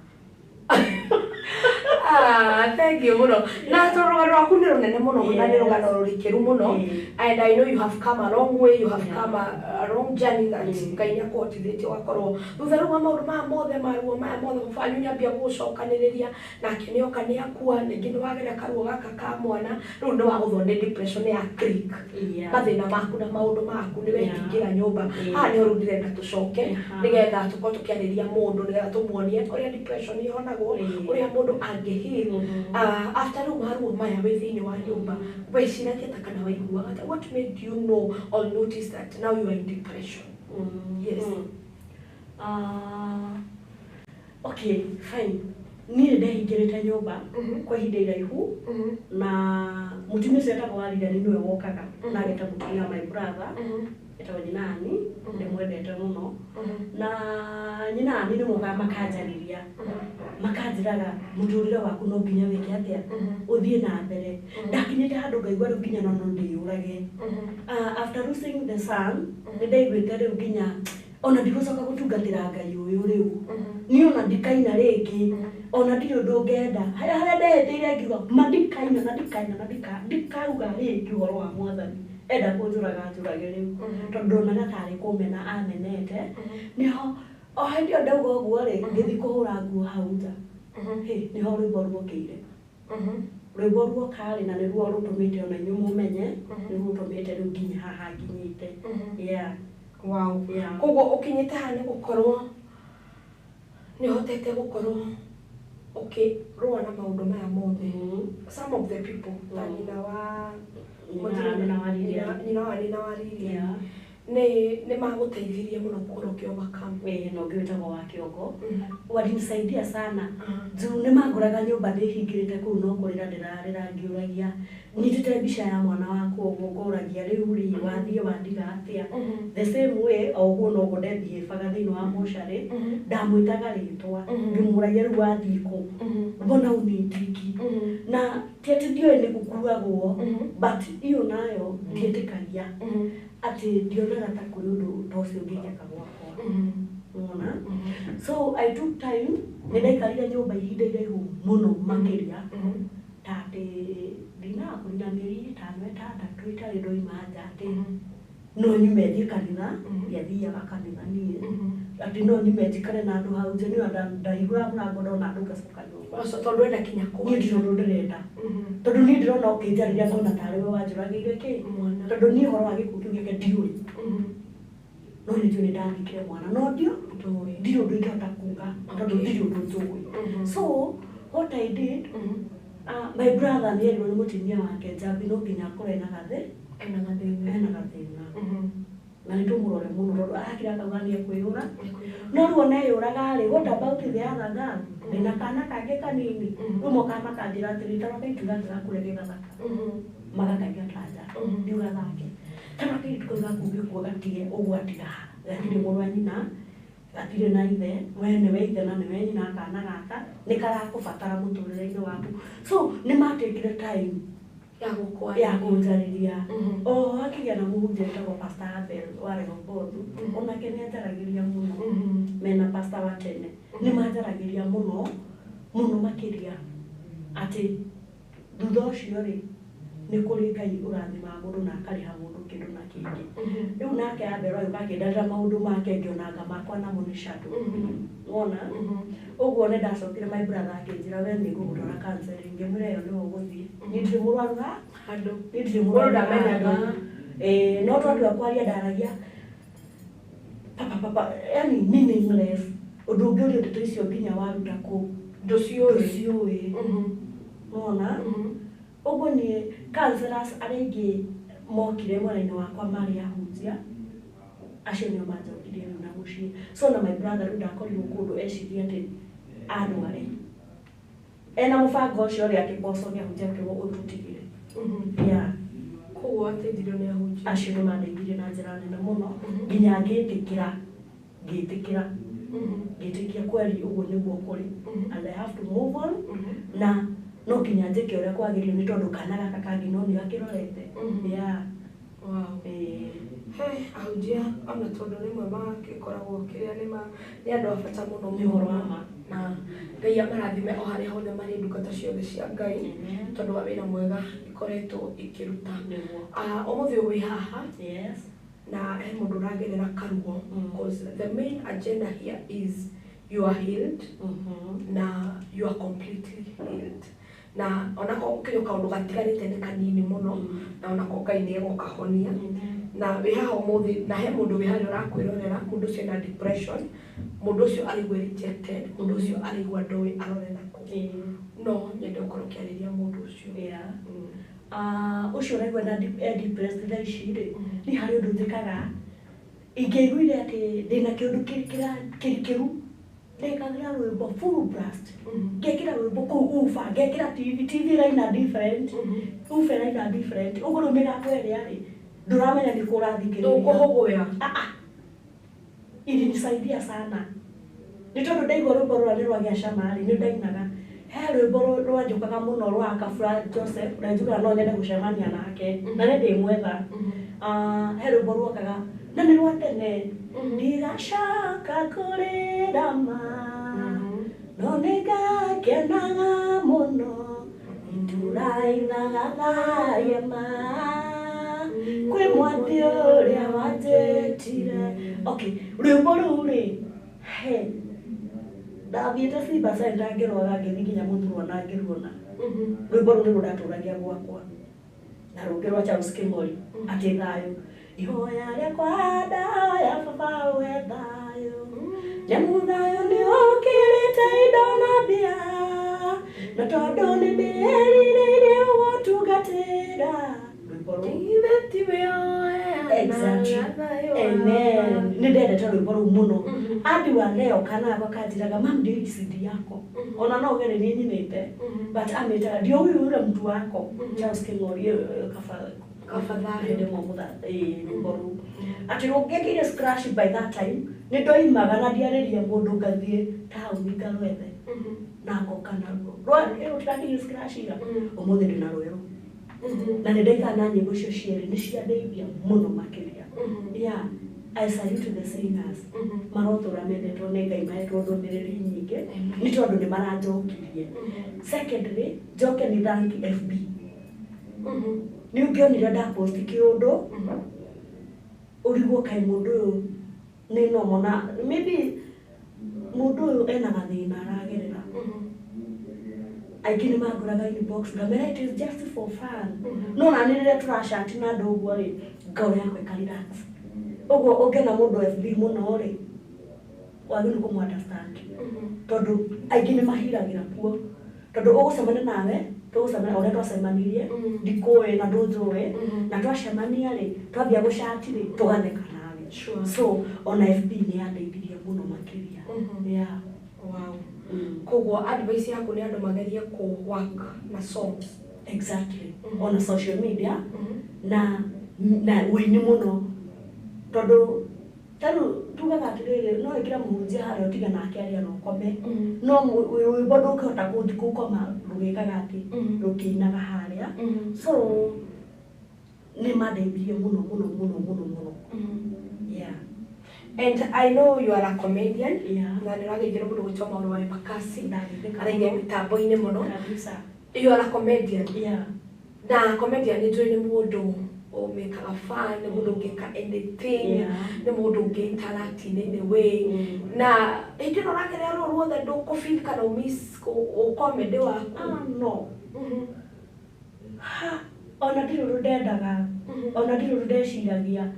S2: Ah, thank you mũno. Na tondũ rũgano rwaku nĩ rũnene mũno na nĩ rũgano rũrikĩru mũno. And I know you have come a long way, you have come a long journey that Ngai nĩ akũhotithĩtie ũgakorwo thutha rĩu wa maũndũ maya mothe, maruo maya mothe, baba wanyu nĩambia gũgũcokanĩrĩria nake nĩoka nĩakua, ningĩ nĩ wagera karuo gaka ka mwana, rĩu nĩ wagũthwo nĩ depression ya click. Mathĩna maku na maũndũ maku nĩ wehingĩra nyũmba. Haha nĩho rĩu ndĩrenda tũcoke nĩgetha tũkorwo tũkĩarĩria mũndũ, nĩgetha tũmuonie ũrĩa depression ĩhonagwo, ũrĩa mũndũ angĩ heal. After rĩu maruo maya wĩ thĩinĩ wa nyũmba, weciragia ta kana waiguaga ta, what made you know or notice that now you are in depression? Yes.
S6: Ah, okay, fine, niĩ nĩ ndehingĩrĩte nyũmba kwa ihinda iraihu, na mũtumia ũcio etagwo Warirani nĩwe wokaga na ageta mũtumia wa my brother etagwo Nyinani, ndĩmwendete mũno, na Nyinani nĩ mokaga makanjarĩria, makanjĩraga mũtũrĩre waku no nginya wĩke atĩa, ũthiĩ na mbere. Ndakinyĩte handũ ngaigua rĩu nginya no ndĩyũrage. After losing the son, nĩ ndaiguĩte rĩu nginya ona ndigũcoka gũtungatĩra Ngai ũyũ, rĩu niĩ ona ndikaina rĩngĩ, ona ndirĩ ũndũ ngenda harĩa ndehĩtĩire ngiuga ma ndikaina na ndikaina na ndikauga rĩngĩ ũhoro wa Mwathani, enda kũnjũraga njũrage rĩu, tondũ ndonaga tarĩ kũmena amenete. Nĩho o hĩndĩ ĩyo ndauga ũguo rĩ, ngĩthiĩ kũhũra nguo hau nja. Hĩ, nĩho rwĩmbo ruokĩire, rwĩmbo ruoka rĩ, na nĩruo rũtũmĩte ona inyuĩ mũmenye, nĩruo rũtũmĩte rĩu nginya haha nginyĩte. Yeah.
S2: Wow.
S6: Yeah.
S2: Koguo ũkinyĩte haha nĩ gũkorwo nĩ ũhotete gũkorwo ũkĩrũa na maũndũ maya mothe. Some of the people ta nyina wa
S6: Nyina wa Lilian.
S2: Nyina wa Lilian nĩ magũteithirie mũno gũkorwo ũkĩ overcome.
S6: Eh, na ũngĩ wĩtagwo wa Kĩongo walinisaidia sana, juu nĩ mangoraga nyũmba ndĩhingĩrĩte kũu, no kũrĩra ndĩrarĩra ngĩũragia, nyitĩte mbica ya mwana wakwa ũguo, ngoragia rĩu rĩ, wathiĩ wandiga atĩa? The same way o ũguo noguo ndembihĩbaga thĩinĩ wa mocarĩ, ndamwĩtaga rĩtwa, ngĩmũragia rĩu wathiĩ kũ, mbona unitiki? Na ti atĩ ndioĩ nĩ gũkuagwo, but iyo nayo ndiĩtĩkagia atĩ ndionaga ta kũrĩ ũndũ ta ũcio ũngĩkĩka gwakwa, unaona? So I took time, nĩ ndaikarire nyũmba ihinda iraihu mũno makĩria ta atĩ na mĩeri 5 6 itarĩ ndoima nja atĩ no nyume thiĩ kanitha, ndiathiaga kanitha niĩ, atĩ no nyume njikare na andũ hau nja, niĩ ndahingũra mũrango ndona andũ ngacoka nyũmba.
S2: Ũcio tondũ wenda kinya
S6: Niĩ
S2: kũũria.
S6: ndirĩ ũndũ ndĩrenda, tondũ niĩ ndĩrona ũkĩnjarĩria ngona tarĩ we wanjũragĩire kĩ,
S2: Mwana.
S6: tondũ niĩ ũhoro wa gĩkuũ kĩu gĩake ndiũĩ, no nĩ njũĩ nĩ ndathikire mwana no ndio
S2: Ndũĩ.
S6: ndirĩ ũndũ ingĩhota kuga tondũ ndirĩ ũndũ njũĩ. So what I did, my brother nĩ erirwo nĩ mũtumia wake Njambi no nginya akorwo ena gathĩ
S2: Ena gathĩna.
S6: Ena gathĩna na nĩ tũmũrore mũno tondũ arakira akauga nĩ ekwĩyũra, no rĩu ona eyũraga rĩ, what about the other girl? Ndĩna kana kangĩ kanini, rĩu mokaga makanjĩra atĩrĩ, tarora kairĩtu gaka gakũrĩa ge gathaka, magakaingata nja, nĩ ũgathake, tarora kairĩtu kau gaku gĩkuo gatige ũguo, atiga gatirĩ mũrũ wa nyina, gatirĩ na ithe, we nĩwe ithe na nĩwe nyina, kana gaka nĩ karakũbatara mũtũrĩre-inĩ waku. So nĩ matekire time
S2: Ya gũkwaria.
S6: Ya kũnjarĩria. Oho hakĩgĩa na mũhunjia wĩtagwo Pastor Abel wa Rehobothu, onake nĩ anjaragĩria mũno, mena pastor wa tene nĩ manjaragĩria mũno mũno makĩria, atĩ thutha ũcio rĩ, nĩ kũrĩ Ngai ũrathimaga mũndũ na akarĩha mũndũ kĩndũ na kĩngĩ. Rĩu nake Abel agĩũka akĩndarĩra maũndũ make, ngĩonanga makwa namo nĩ shadow wona ũguo. Nĩ ndacokire, my brother akĩnjĩra, "We nĩ ngũgũtwara counseling." Ngĩmwĩra, "Ĩyo nĩwe ũgũthiĩ, niĩ ndirĩ mũrwaru ha
S2: Handũ.
S6: Niĩ ndirĩ mũrwaru
S2: Mũndũ ndamenyaga.
S6: handũ." Ĩĩ, no twatua kwaria ndaragia papa papa, yani meaningless. Ũndũ ũngĩ ũrĩa ndeto icio nginya waruta kũ?
S2: Ndũciũĩ.
S6: Ndũciũĩ. Nona ũguo niĩ counselors arĩa aingĩ mokire mwena-inĩ wakwa marĩ ahunjia, acio nĩo manjokirie rĩu na mũciĩ. So na my brother rĩu ndakorirwo kũndũ eciria atĩ andware ena mũbango ũcio ũrĩa akĩbocwo nĩ ahunjia, akĩrwo ũyũ tũtigire, yeah.
S2: Koguo wateithirio nĩ ahunjia.
S6: Acio nĩ mandeithirie na njĩra nene mũno, nginya ngĩtĩkĩra ngĩtĩkia kweri ũguo nĩguo kũrĩ and I have to move on, na no nginya njĩke ũrĩa kwagĩrĩire nĩ tondũ kana gaka kangĩ no nĩ gakĩrorete, yeah.
S2: Wow.
S6: Ĩĩ.
S2: He, ahunjia ona tondũ rĩmwe magĩkoragwo kĩrĩa nĩ nĩ andũ a bata mũno.
S6: Nĩ ũhoro wa ma.
S2: Na Ngai amarathime o harĩa hothe marĩ, ndungata ciothe cia Ngai,
S6: Amen.
S2: tondũ wa wĩra mwega ikoretwo ikĩruta.
S6: Nĩguo.
S2: Ah, ũmũthĩ ũyũ wĩ haha na he mũndũ ũragerera karuo, because the main agenda here is you are healed na you are completely healed, na onako gũkĩrĩ o kaũndũ gatigarĩte nĩ kanini mũno, na onako Ngai nĩ egũkahonia. Na wĩ haha ũmũthĩ na he mũndũ wĩ harĩa ũrakwĩrorera, mũndũ ũcio ena depression, mũndũ ũcio araigua rejected, mũndũ ũcio araigua ndoĩ arore nakũ, no nyende ũkorwo ũkĩarĩria mũndũ ũcio.
S6: Yeah. Ah, ũcio ũraigua na e depressed thaa ici rĩ, niĩ harĩ ũndũ njĩkaga ingĩaiguire atĩ ndĩna kĩũndũ kĩrikĩru, ndekagĩra rwĩmbo full blast, ngekĩra rwĩmbo kũu ufa, ngekĩra TV, TV ĩraina different, ufa ĩraina different, ũguo rĩu mĩgambo ĩrĩa rĩ, ndũramenya nĩ kũ ũrathikĩrĩria.
S2: Ndũkũhũgũya.
S6: Ah, ah. Ilinisaidia sana nĩ tondũ ndaigua rwĩmbo rũrĩa nĩ rwagĩa cama rĩ, nĩ ndainaga. He rwĩmbo rwanjũkaga mũno rwa Kabura Joseph, na njugaga no nyende gũcemania nake na nĩ ndĩmwetha. Ah, he rwĩmbo ruokaga na nĩ rwa tene, "Ndigacoka kũrĩrama, no nĩngakenaga mũno itũraithagatharia ma kwĩ mwathi ũrĩa wanjĩtire." Okay, rwĩmbo rũu rĩ, he ndathiĩte Simba Center ngĩrwara, ngĩthiĩ nginya Mũthurwa na ngĩruona. Rwĩmbo rũu nĩruo ndatũragia gwakwa, na rũngĩ rwa Charles Kĩmori atĩ thayũ, "Ihoya rĩakwa ndahoya baba we thayũ, nĩamu thayũ nĩ ũkĩrĩte indo na mbia, na tondũ nĩ ndĩrirĩirie gũgũtungatĩra." Rwĩmbo rũu. Exactly. Amen. Nĩ ndendete rwĩmbo rũu mũno hadi wa leo. Kana gakwa kanjĩraga, "Mam, ndio hii CD yako." Ona no ũgere nĩ nyinĩte, but amĩtaga, "Ndio huyu yule mtu wako Charles King'ori." Kaba.
S2: Kaba thayũ.
S6: Ndĩ mũmũtha rwĩmbo rũu atĩ rũngĩkĩire scratch. By that time nĩ ndoimaga na ndiarĩria mũndũ, ngathiĩ taũni ngarwethe na ngoka naruo rũtirakĩire scratch ira. Ũmũthĩ ndĩna rwerũ na nĩ ndaikara na nyĩmbo icio cierĩ, nĩ ciandeithia mũno makĩria. Yeah, I salute the singers, marotũra mendetwo nĩ Ngai, mahetwo ndũmĩrĩri nyingĩ nĩ tondũ nĩ maranjokirie. Secondly, njoke nĩ thank FB. Nĩ ũngĩonire ndapost kĩũndũ ũrigwo kaĩ mũndũ ũyũ nĩ normal, na maybe mũndũ ũyũ ena gathĩna aragerera. Aingĩ nĩ mangoraga inbox, ngamera it is just for fun. No na nĩ rĩrĩa tũrachat na andũ ũguo rĩ, ngoro yakwa ĩka relax. Ũguo ũngĩona mũndũ FB mũno rĩ, wagĩrĩirwo nĩ kũmũ understand, tondũ aingĩ nĩ mahiragĩra kuo, tondũ ũgũcemania nawe, tũgũcemania ũrĩa twacemanirie, ndikũĩ na ndũnjũĩ, na twacemania rĩ, twambia gũchat rĩ, tũgatheka nawe. So ona FB nĩ yandeithirie mũno makĩria. Yeah.
S2: Wow. Koguo advice yaku nĩ andũ magerie kũ work na songs?
S6: Exactly. Ona social media na wĩini mũno, tondũ tarĩu tugaga atĩrĩrĩ, no ĩkĩra mũhunjia harĩa ũtige nake aria na ũkome, no rwĩmbo ndũngĩhota gũthiĩ gũkoma rũgĩkaga atĩ rũkĩinaga harĩa. So nĩ mandeithirie mũno mũno mũno mũno mũno, yeah.
S2: And I know you are a comedian.
S6: Yeah.
S2: Na nĩ ũrageithio mũndũ gwĩtwo Maũndũ wa Embakasi.
S6: Ndageithĩka
S2: Araigĩa
S6: mũno.
S2: mĩtambo-inĩ mũno.
S6: Kabisa.
S2: You are a comedian.
S6: Yeah.
S2: Na comedian nĩ njũĩ nĩ mũndũ ũmĩkaga fun, nĩ mũndũ ũngĩka anything, nĩ mũndũ ũngĩ interact in any way. Na hĩndĩ ĩno ũragerera ruo ruothe, ndũkũfeel kana ũmiss ũcomedy waku?
S6: Ah, no. Ha, ona ndirĩ ũndũ ndendaga, ona ndirĩ ũndũ ndeciragia.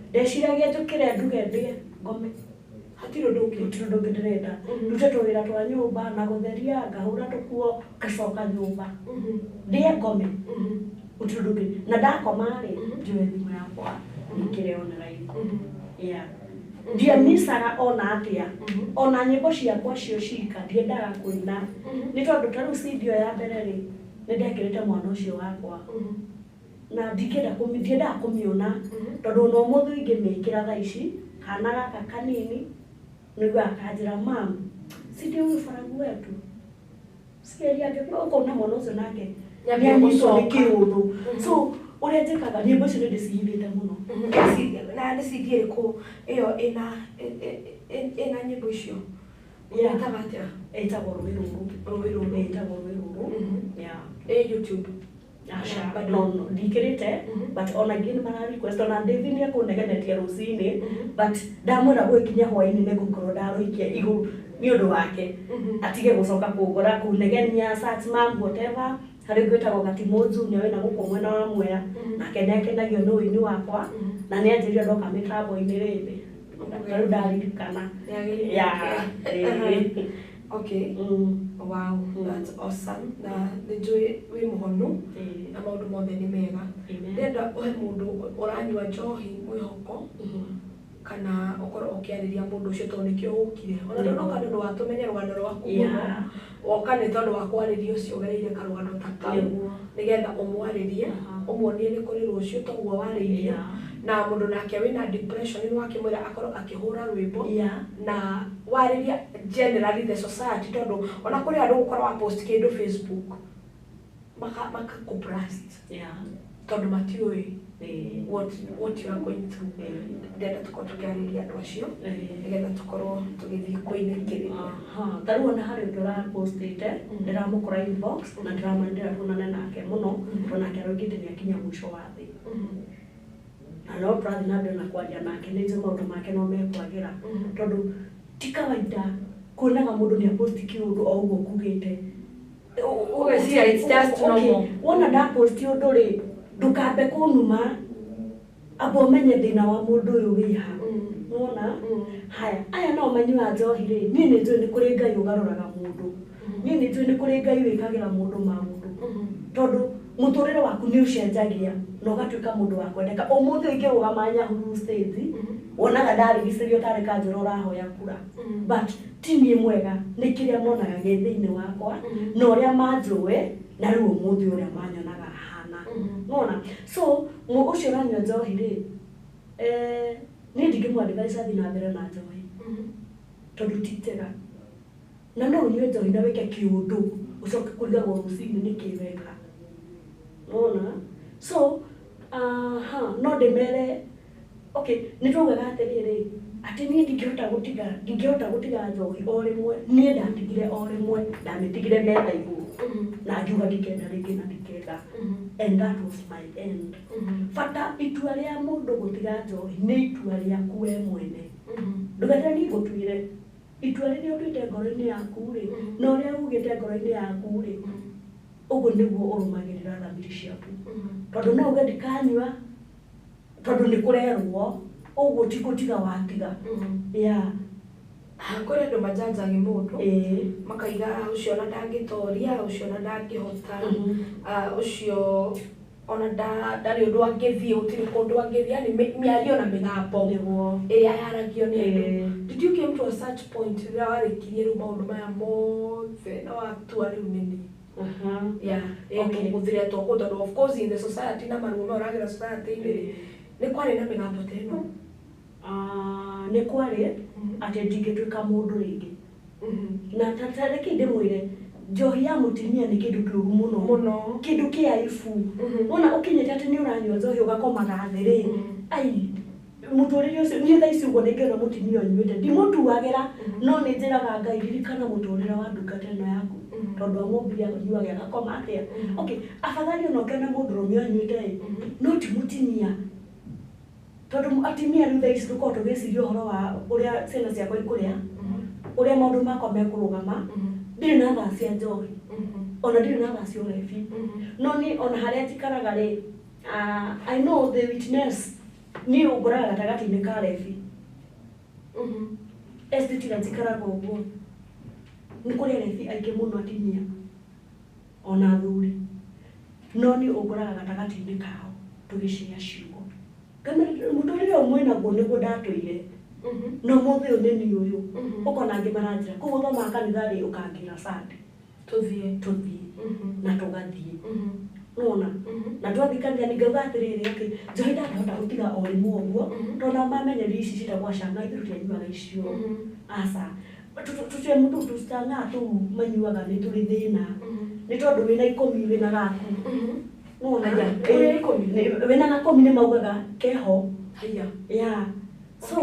S6: Ndeciragia njũkĩre, nduge, ndĩe, ngome.
S2: Hatirĩ ũndũ ũngĩ?
S6: Gũtirĩ ũndũ ũngĩ ndĩrenda. Ndute tũwĩra twa nyũmba na gũtheria, ngahũra tũkuo, ngacoka nyũmba, ndĩe, ngome. Gũtirĩ ũndũ ũngĩ. Na ndakoma rĩ, njoe thimũ yakwa nyingĩre online. Yeah, ndiamicaga ona atĩa. Ona nyĩmbo ciakwa cio cika ndiendaga kũina, nĩ tondũ ta rĩu CD ĩyo ya mbere rĩ, nĩ ndekĩrĩte mwana ũcio wakwa na ndingĩenda ndiendaga kũmĩona, tondũ ona ũmũthĩ ingĩmĩkĩra thaa ici, kana gaka kanini nĩguaga kanjĩra, "Mam, si ndio huyu Faragu wetu?" Sieri angĩkorwo ũkona mwana ũcio nake
S2: Nĩambia
S6: nĩanyitwo nĩ
S2: gũcoka.
S6: kĩũndũ. So ũrĩa njĩkaga, nyĩmbo icio nĩ ndĩcihithĩte mũno.
S2: Na nĩ CD ĩrĩkũ ĩyo ĩna nyĩmbo icio?
S6: Yeah.
S2: Ĩtaga atĩa?
S6: Ĩtagwo Rũĩ Rũrũ.
S2: Rũĩ Rũrũ.
S6: Ĩtagwo Rũĩ Rũrũ. Yeah.
S2: Ĩ YouTube?
S6: Aca.
S2: Bado.
S6: No, ndikĩrĩte, but ona ingĩ nĩ mara request, ona David nĩ ekũnegenetie rũcinĩ, but ndamwĩra gwĩkinya hwaĩ-inĩ nĩ ngũkorwo ndarũikia igũrũ nĩ ũndũ wake, atige gũcoka kũngora kũnegenia, search mam, whatever. Harĩ gwĩtagwo Gatimunju, nĩ wĩna gũkũ mwena wa Mwea, nake nĩ akenagio nĩ ũini wakwa na nĩ anjĩrire ndoka mĩtambo-inĩ rĩrĩ, rĩu ndaririkana.
S2: Nĩagĩrĩire.
S6: Yeah. Ĩĩ.
S2: Okay. Wow, that's awesome. Na nĩ njũĩ wĩ mũhonu na maũndũ mothe nĩ mega.
S6: Amen.
S2: Ndĩrenda ũhe mũndũ ũranyua njohi mwĩhoko, kana ũkorwo ũkĩarĩria mũndũ ũcio, tondũ nĩkĩo ũkire. Ona ndũnoka nĩ ũndũ wa tũmenye rũgano rwaku mũno. Woka nĩ tondũ wa kwarĩria ũcio ũgereire karũgano ta kau, nĩgetha ũmwarĩrie, ũmuonie nĩ kũrĩ rũciũ toguo warĩirio. Na mũndũ nake wĩna depression, nĩ wakĩmwĩra akorwo akĩhũra rwĩmbo na warĩria generally the society, tondũ ona kũrĩ andũ gũkorwo wa post kĩndũ Facebook maka kũblast tondũ matiũĩ what you are going through. Ndĩrenda tũkorwo tũkĩarĩria andũ acio nĩgetha tũkorwo tũgĩthiĩ kũinĩkĩrĩria.
S6: Aha, ta rĩu ona harĩ ũngĩ ũrapostĩte, ndĩramũkora inbox na ndĩramwendera tuonane nake mũno, tondũ nake araugĩte nĩ akinya mũico wa thĩ, na no tũrathiĩ na mbere na kwaria nake. Nĩ njũĩ maũndũ make no mekwagĩra, tondũ ti kawaida kuonaga mũndũ nĩ aposti kĩũndũ o ũguo kugĩte.
S2: Ũgeciria it's just normal.
S6: Wona ndaposti ũndũ rĩ, ndũkambe kũnuma, amba ũmenye thĩna wa mũndũ ũyũ wĩha. Nĩwona haya aya nao manyuaga njohi rĩ, niĩ nĩ njũĩ nĩ kũrĩ Ngai ũgarũraga mũndũ. Niĩ nĩ njũĩ nĩ kũrĩ Ngai wĩkagĩra mũndũ maũndũ, tondũ mũtũrĩre waku nĩ ũcenjagia na ũgatuĩka mũndũ wa kwendeka. Ũmũthĩ ingĩrũgama Nyahururu stage, wonaga ndarigicĩrio tarĩ kanjũra ũrahoya kura, but ti niĩ mwega, nĩ kĩrĩa monaga gĩ thĩinĩ wakwa na ũrĩa manjũĩ na rĩu ũmũthĩ ũrĩa manyonaga hana. Nona so ũcio ũranyua njohi rĩ, niĩ ndingĩmũ advise athiĩ na mbere na njohi, tondũ ti njega. Na no ũnyue njohi na wĩke kĩũndũ ũcoke kũrigagwo rũcinĩ nĩkĩ weka. Nona so aha, no ndĩmere okay, nĩ twaugaga atĩrĩrĩ, atĩ niĩ ndingĩhota gũtiga njohi o rĩmwe. Niĩ ndatigire o rĩmwe, ndamĩtigire metha igũrũ. Na ngiuga ndikenda rĩngĩ na ndikenda, and that was my end. Bata itua rĩa mũndũ gũtiga njohi nĩ itua rĩaku we mwene. Ndũgeterere niĩ ngũtuĩre. Itua rĩrĩa ũtuĩte ngoro-inĩ yaku rĩ, na ũrĩa ugĩte ngoro-inĩ yaku rĩ, ũguo nĩguo ũrũmagĩrĩra thamiri ciaku. Tondũ no uge ndikanyua tondũ nĩ kũrerwo, ũguo ti gũtiga watiga. Yeah.
S2: Kũrĩ andũ manjanjagi mũndũ, makaiga ũcio ona ndangĩtoria, ũcio ona ndangĩhota, ũcio ona ndarĩ ũndũ angĩthiĩ, gũtirĩ kũndũ angĩthiĩ, yani mĩario na mĩgambo ĩrĩa yaragio nĩ andũ. Did you came to a such point rĩrĩa warĩkirie rĩu maũndũ maya mothe na watua rĩu nĩ niĩ? Yeah, gũthire to kũ, tondũ of course in the society na maruo maya ũragera society-inĩ rĩ, nĩ kwarĩ na mĩgambo ta ĩno?
S6: Nĩ kwarĩ atĩ ndingĩtuĩka mũndũ rĩngĩ. Na ta reke ndĩmwĩre, njohi ya mũtumia nĩ kĩndũ kĩũru mũno.
S2: Mũno.
S6: Kĩndũ kĩa aibu. Wona ũkinyĩte atĩ nĩ ũranyua njohi ũgakomaga thĩ rĩ, ai mũtũrĩre ũcio, niĩ thaa ici ũguo nĩngĩona mũtumia ũnyuĩte ndimũtuagĩra, no nĩ njĩraga Ngai, ririkana mũtũrĩre wa ndungata ĩno yaku, tondũ amũmbire anyuage agakoma atĩa. Okay, afadhali ona ũkĩona mũndũrũme ũnyuĩte ĩ, no ti mũtumia, tondũ atumia rĩu thaa ici tũkoragwo tũgĩciria ũhoro wa ũrĩa ciana ciakwa ikũrĩa, ũrĩa maũndũ makwa mekũrũgama. Ndirĩ na thaa cia njohi, ona ndirĩ na thaa cia ũrebi. No niĩ ona harĩa njikaraga rĩ, I know the witness, niĩ ũngoraga gatagatĩ-inĩ ka rebi. Estate ĩrĩa njikaraga ũguo nĩ kũrĩ arebi aingĩ mũno, atumia ona athuri, no niĩ ũngoraga gatagatĩ-inĩ kao tũgĩcĩa ciugo. Mũtũrĩre ũyũ mwĩnaguo nĩguo ndatũire, no mũthĩ ũyũ nĩ niĩ ũyũ. Ũkona angĩ maranjĩra koguo thomaga kanitha rĩ, ũkangĩra Sunday
S2: Tũthiĩ.
S6: Tũthiĩ na tũgathiĩ, nĩwona, na twathiĩ kanitha ningauga atĩrĩrĩ, okay, njohi ndangĩhota gũtiga o rĩmwe ũguo, tondũ nao mamenyeria ici ciĩtagwo canga, ithuĩ tũtianyuaga icio. Aca, tũtemu tũu tũcang'aa tũu manyuaga nĩ tũrĩ thĩna, nĩ tondũ wĩna 10 wĩna gaku, nĩwona.
S2: Aya, wĩna 10?
S6: Wĩna gakũmi nĩ maugaga keho.
S2: Haya.
S6: Yeah, so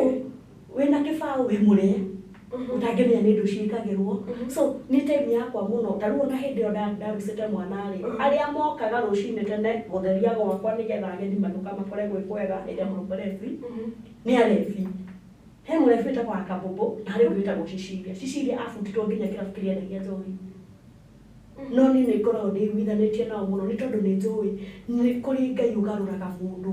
S6: wĩna kĩbaũ wĩ mũrĩe ũtangĩmenya nĩ indo ciĩkagĩrwo. So nĩ time yakwa mũno. Ta rĩu ona hĩndĩ ĩyo ndarucĩte mwana rĩ, arĩa mokaga rũcinĩ tene gũtheria gwakwa nĩgetha ageni magĩũka makore gwĩ kwega hĩndĩ ya mũrebi nĩ arebi. He mũrebi wĩtagwo Akabũbũ na harĩ ũngĩ wĩtagwo Cecilia. Cecilia abutirwo nginya kĩrabu kĩrĩa endagia njohi. No niĩ nĩ ngoragwo ndĩiguithanĩtie nao mũno, nĩ tondũ nĩ njũĩ nĩ kũrĩ Ngai ũgarũraga mũndũ,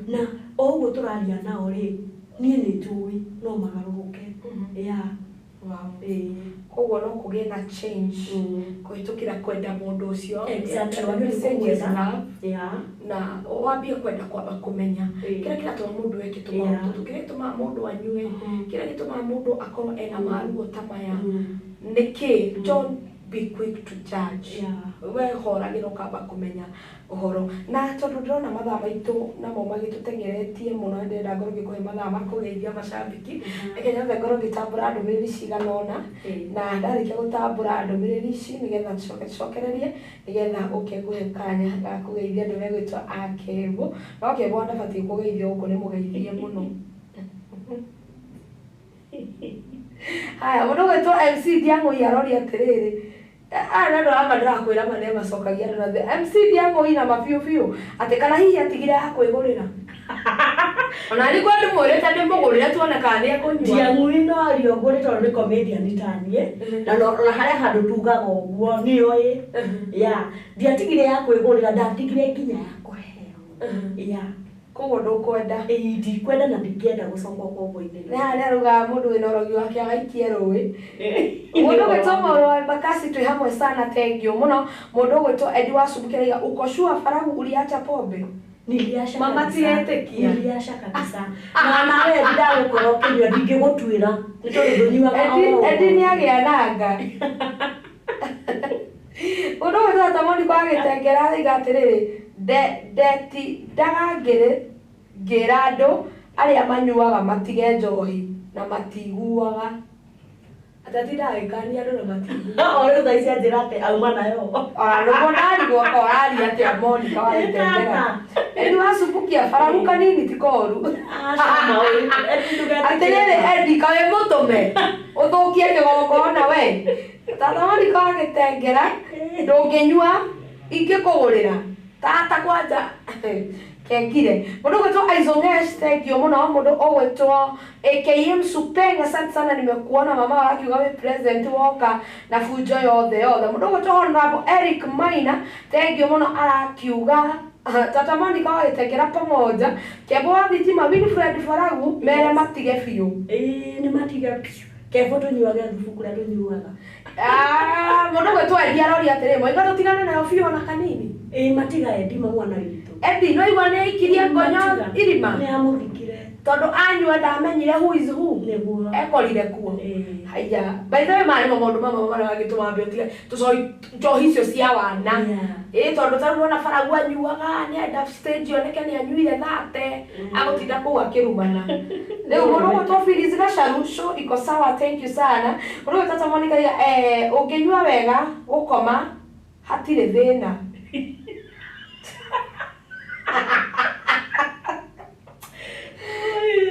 S6: na o ũguo tũraria nao rĩ, niĩ nĩ njũĩ no magarũrũke. Yeah. Ĩĩ.
S2: Koguo no kũgĩe na change kũhĩtũkĩra kwenda mũndũ ũcio.
S6: Exactly.
S2: The message is love. Na wambie kwenda kwamba kũmenya kĩrĩa kĩratũma mũndũ eke tũmaũndũ tũtũ, kĩrĩa gĩtũmaga mũndũ anyue, kĩrĩa gĩtũmaga mũndũ akorwo ena maruo ta maya nĩkĩ. Don't be quick to judge. We horagĩra ũkamba kũmenya ũhoro. Na tondũ ndĩrona mathaa maitũ namo magĩtũteng'eretie mũno, ndĩrenda ngorwo ngĩkũhe mathaa ma kũgeithia macambĩki. Reke nyambe ngorwo ngĩtambũra ndũmĩrĩri cigana ũna, na ndarĩkia gũtambũra ndũmĩrĩri ici nĩgetha tũcoke tũcokererie, nĩgetha ũke ngũhe kanya ga kũgeithia andũ megwĩtwo akembo. No Kembo ndabatiĩ kũgeithio gũkũ, nĩ mũgeithie mũno. Haya, mũndũ ũgwĩtwo MC Ndiang'ũi aroria atĩrĩrĩ, aya nĩ andũ ama ndĩrakwĩra ma nĩ macokagia andũ na MC Ndiang'ũi na mabiũ biũ, atĩ kana hihi atigire ya kwĩgũrĩra. Ona nĩguo ndĩmwĩrĩte ndĩmũgũrĩre tuone kana nĩ ekũnyua.
S6: Ndiang'ui no aria ũguo nĩ tondũ nĩ comedian taniĩ, na na harĩa handũ tugaga ũguo nĩoĩ. Yeah, ndiatigire ya kwĩgũrĩra, ndatigire nginya ya kũheo. Yeah.
S2: Koguo ndũkwenda?
S6: Ĩĩ, ndikwenda na ndingĩenda gũcoka ũkombo-inĩ.
S2: Nĩ harĩa arugaga mũndũ wĩna ũrogi wake agaikie rũĩ. Mũndũ ũgwĩtwo Mauro wa Embakasi, twĩ hamwe sana, thank you mũno. Mũndũ ũgwĩtwo Edi wa Cumbuki arauga, uko sure Faragu uliacha pombe?
S6: Niliacha
S2: Mama
S6: kabisa.
S2: tiretĩkia.
S6: Niliacha kabisa. Na nawe ndagũkorwo ũkĩnyua ndingĩgũtuĩra nĩ tondũ ndũnyuaga
S2: Edi
S6: o ũguo.
S2: Edi nĩ agĩa nanga. Mũndũ ũgwĩtwo Tamoni kwa gĩtengera arauga atĩrĩrĩ, ndetindaga ngĩra andũ arĩa manyuaga matige njohi na matiguaga. Atatindaga agĩkania andũ na matiguaga.
S6: O rĩu thaa ici anjĩra atĩ auma nayo.
S2: Ona nĩguo ndarigwo ko ũraria atĩa Monica wa Gĩtengera. Edi wa Cumbukia, Faragu kanini ti koru.
S6: Aca, maũĩ. Edi, ndũgetĩkĩre.
S2: Atĩrĩrĩ Edi, kaĩ mũtũme ũthũkie kĩgongona we. Tata Monica agĩtengera ndũngĩnyua ingĩkũgũrĩra tata kwanja kengire mundu gwitwo Aizongesh thank you muno mundu ogwitwo AKM Supeng asante sana nimekuona mama wakiuga we present woka na fujo yothe yothe mundu gwitwo Honorable Eric Maina thank you muno arakiuga Tata Monica wagĩtengera pamoja Kebo wa thitima Winfred Faragu mere matige biũ.
S6: Ĩĩ nĩ matige biũ. Kebo tũnyuage thubu kũrĩa tũnyuaga.
S2: Ah, mũndũ gwĩtwo Eddie aroria atĩrĩ moiga tũtigane nayo biũ ona kanini.
S6: Ĩĩ matiga Eddie mwana witũ.
S2: Eddie no igua nĩ aikirie ngonyo irima.
S6: Nĩ amũthikire.
S2: Tondũ anyua ndamenyire who is who.
S6: Nĩguo.
S2: Ekorire kuo.
S6: Ĩĩ.
S2: Haiya. By the way marĩ mo maũndũ mamwe marĩa mangĩtũma mbe ũtige tũcoi njohi icio cia wana. Ĩĩ tondũ ta rĩu wona Faragu anyuaga nĩ enda stage oneke nĩ anyuire thate agũtinda kũu akĩrumana. Rĩu mũndũ ũgwĩtwo Phyllis Gacaru show iko sawa thank you sana. Mũndũ ũgwĩtwo Tata Monica ũngĩnyua wega gũkoma hatirĩ thĩna.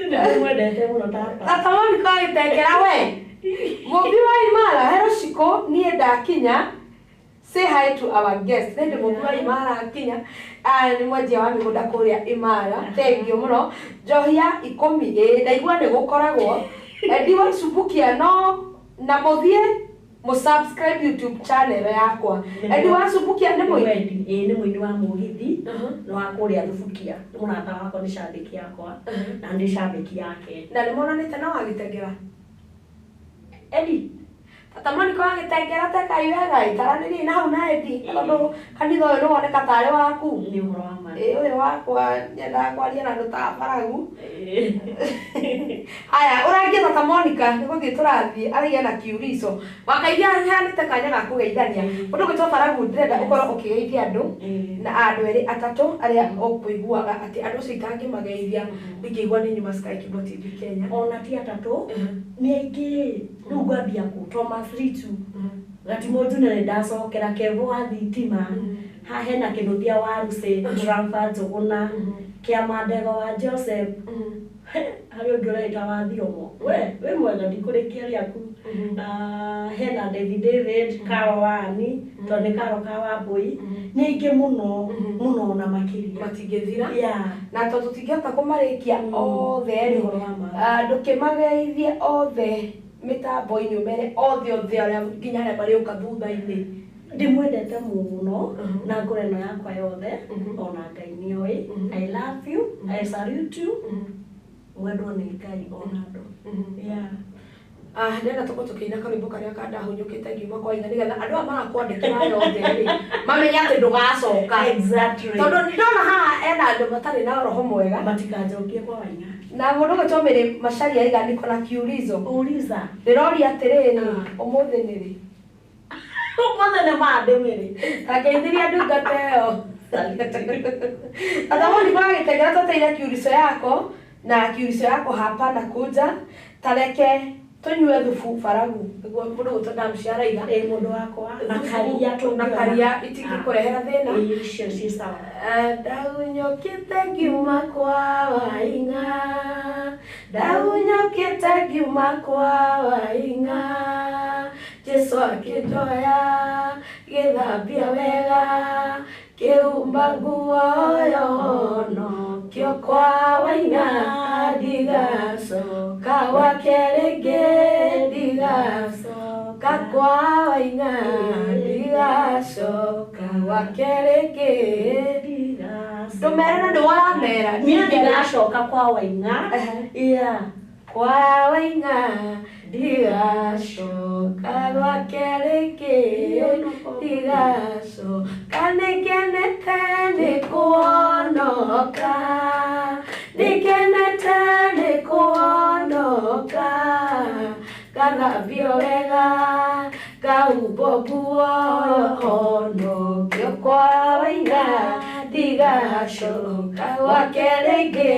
S6: Ndĩmwendete mũno tata.
S2: Tata Monica agĩtengera we. Mũmbi wa Imara hero Shiko niĩ ndakinya. Say hi to our guest. Nĩ mũmbi wa Imara akinya. Nĩ mwendia wa mĩgũnda kũrĩa Imara. Thank you mũno. Njohi ya 10 ĩĩ ndaigua nĩ gũkoragwo. Eddie wa Subukia no na mũthiĩ mũsubscribe YouTube channel yakwa. Eddie wa Subukia nĩ mũini.
S6: Ĩĩ nĩ mũini wa mũgithi nĩ wa kũrĩa Thubukia. Nĩ mũrata wakwa nĩ cambĩki yakwa na nĩ cambĩki yake.
S2: Na nĩ monanĩte na wagĩtengera.
S6: Eddie
S2: Tata Monica wagĩtengera tekai wega itaranĩrie na hau na Eddie tondũ kanitha ũyũ nĩ woneka tarĩ waku.
S6: Nĩ ũhoro wa ma.
S2: Ĩĩ ũyũ wakwa nyendaga kwaria na andũ ta Faragu. Haya ũrangie Tata Monica nĩ gũthiĩ tũrathiĩ araiga na kiurico wakaigua heanĩte kanya ga kũgeithania ũndũ gwĩtwo Faragu ndĩrenda ũkorwo ũkĩgeithia andũ na andũ erĩ atatũ arĩa ũkũiguaga atĩ andũ acio itangĩmageithia ndingĩigua nĩ nyuma Sky Kibo TV Kenya.
S6: Ona ti atatũ nĩ aingĩ rĩu ngwambia kũ Thomas Ritu Gatimũ Junior nĩ ndacokera Kevo wa thitima haha hena Kĩnũthia wa Rucĩ Trampa Njũgũna Kĩama Ndego wa Joseph harĩ ũngĩ ũreita wa Thiomo we wĩ mwega ndikũrĩkia rĩaku hena David Karo Wani tondũ nĩ Karo ka Wambũi nĩ aingĩ mũno mũno na makĩria
S2: matingĩthira
S6: Yeah.
S2: na tondũ tũtingĩhota kũmarĩkia othe rĩ
S6: Nĩ ũhoro wa ma.
S2: ndũkĩmageithie othe mĩtambo-inĩ ũmere othe othe arĩa nginya arĩa marĩũka thutha-inĩ.
S6: Ndĩmwendete mũno na ngoro ĩno yakwa yothe ona Ngai nĩoĩ. I love you, I salute you. Mwendwo nĩ Ngai ona andũ. Yeah.
S2: Ndĩrenda tũkorwo tũkĩina karwĩmbo karĩa kandahunyũkĩte ngiuma kwa Inga nĩgetha andũ aya marakwandĩkĩra aya othe rĩ mamenye atĩ ndũgacoka.
S6: Exactly.
S2: Tondũ ndona haha ena andũ matarĩ na roho mwega
S6: matikanjokie kwa Waing'a.
S2: Na mũndũ ũgwĩtwo Mary Macharia aiga niko na kiulizo.
S6: Uliza.
S2: Ndĩroria atĩrĩrĩ ũmũthĩ nĩ rĩ?
S6: Ũmũthĩ nĩ Monday Mary.
S2: Tangeithiria ndungata ĩyo. Tata Monica wagĩtengera twateire kiulizo yako na kiulizo yako hapa na kuja tareke tũnyue thubu Faragu nĩguo mũndũ ũgwĩtwo Damshi araiga.
S6: Ĩĩ mũndũ wakwa na karia
S2: na karia itingĩkũrehera thĩna.
S6: Ĩĩ icio ci sawa.
S2: Ndahunyũkĩte ngiuma kwa Waing'a ndahunyũkĩte ngiuma kwa Waing'a Jesũ akĩnjoya gĩthambia wega kĩhumba nguo yonokio kwa Waing'a ndigacoka gwake rĩngĩ ndigacoka kwa Waing'a ndigacoka gwake rĩngĩ ndũmere na nĩ waramera.
S6: Niĩ ndigacoka kwa Waing'a. Yeah.
S2: Kwa Waing'a ndigacoka gwake rĩngĩ ndigacoka nĩngenete nĩ kuonoka nĩngenete nĩ kuonoka ngathambio wega ngahumbwo nguo honokio kwa Waing'a ndigacoka gwake rĩngĩ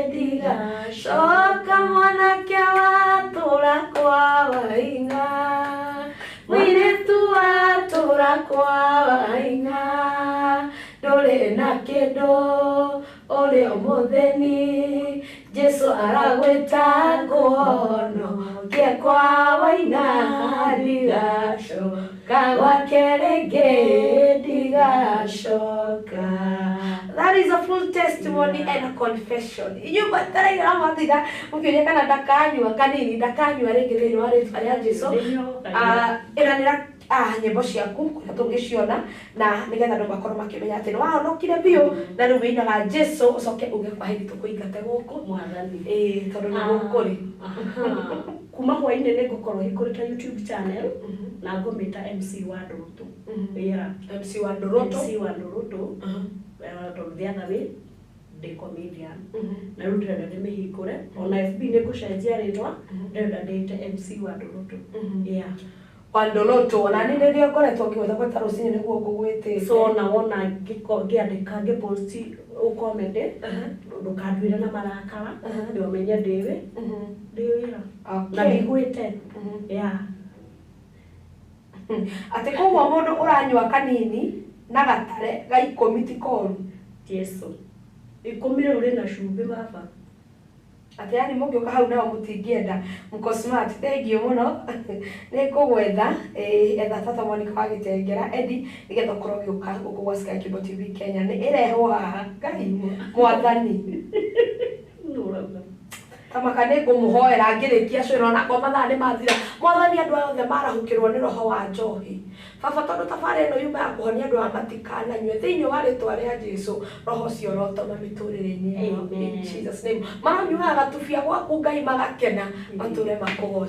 S2: ndigacoka mwanake watũra kwa Waing'a mũirĩtu watũra kwa Waing'a ndũrĩ na kĩndũ ũrĩ o mũthĩni Jesu aragwĩta ngũhonokie kwa waina ndigacoka gwake rĩngĩ ndigacoka. That is a full testimony and a confession. Inyuĩ mwetereire na mwatinda mũkĩũria kana ndakanyua kanini, ndakanyua rĩngĩ thĩinĩ wa rĩtwa rĩa Jesu. Ĩranĩra nyĩmbo ciaku kũrĩa tũngĩciona na nĩgetha andũ makorwo makĩmenya atĩ nĩ wahonokire biũ na rĩu wĩinaga Jesu, ũcoke uge kwa heri tũkũingate gũkũ.
S6: Mwathani.
S2: Ĩĩ, tondũ nĩ gũkũ rĩ.
S6: Aha. Kuma hwainĩ nĩ ngũkorwo hingũrĩte YouTube channel na ngũmĩta MC wa Ndũrũtũ. Yeah.
S2: MC wa Ndũrũtũ.
S6: MC wa Ndũrũtũ. Tondũ the other way ndĩ comedian. Na rĩu ndĩrenda ndĩmĩhingũre ona FB nĩ ngũcenjia rĩtwa, ndĩrenda ndĩte MC wa Ndũrũtũ. Yeah.
S2: Wa Ndũrũtũ, ona niĩ rĩrĩa ngoretwo ngĩgwĩta gweta rũcinĩ nĩguo ngũgwĩtĩte.
S6: So ona wona ngĩandĩka ngĩpost ũcomment, ndũkanduĩre na marakara, ndĩũmenye ndĩwĩ ndĩ wĩra na ndigwĩte. Yeah.
S2: Atĩ koguo mũndũ ũranyua kanini na gatare ga 10 ti koru.
S6: Jesu 10 rĩu rĩna cumbĩ baba.
S2: Atĩ yani mũngĩũka hau nao mũtingĩenda mũko smart. Thank you mũno, nĩ ngũgwetha etha tata Monica wa Gĩtengera Edi nĩgetha ũkorwo ũgĩũka gũkũ gwa Sky Cable TV Kenya, nĩ ĩrehwo haha. Ngai mwathani.
S6: Nũ ũrauga?
S2: Tamaka nĩ ngũmũhoera ngĩrĩkia cũĩro onakwa mathaa nĩ mathira. Mwathani, andũ aya othe marahũkĩrwo nĩ roho wa njohi baba, tondũ tabarĩ ĩno yuma ya kũhonia andũ aya matikananyue, thĩinĩ wa rĩtwa rĩa Jesu roho ũcio ũrotoma mĩtũrĩre-inĩ yao. In
S6: Amen.
S2: Jesus name. Maronyuaga gatubia gwaku Ngai magakena matũre makũgoce.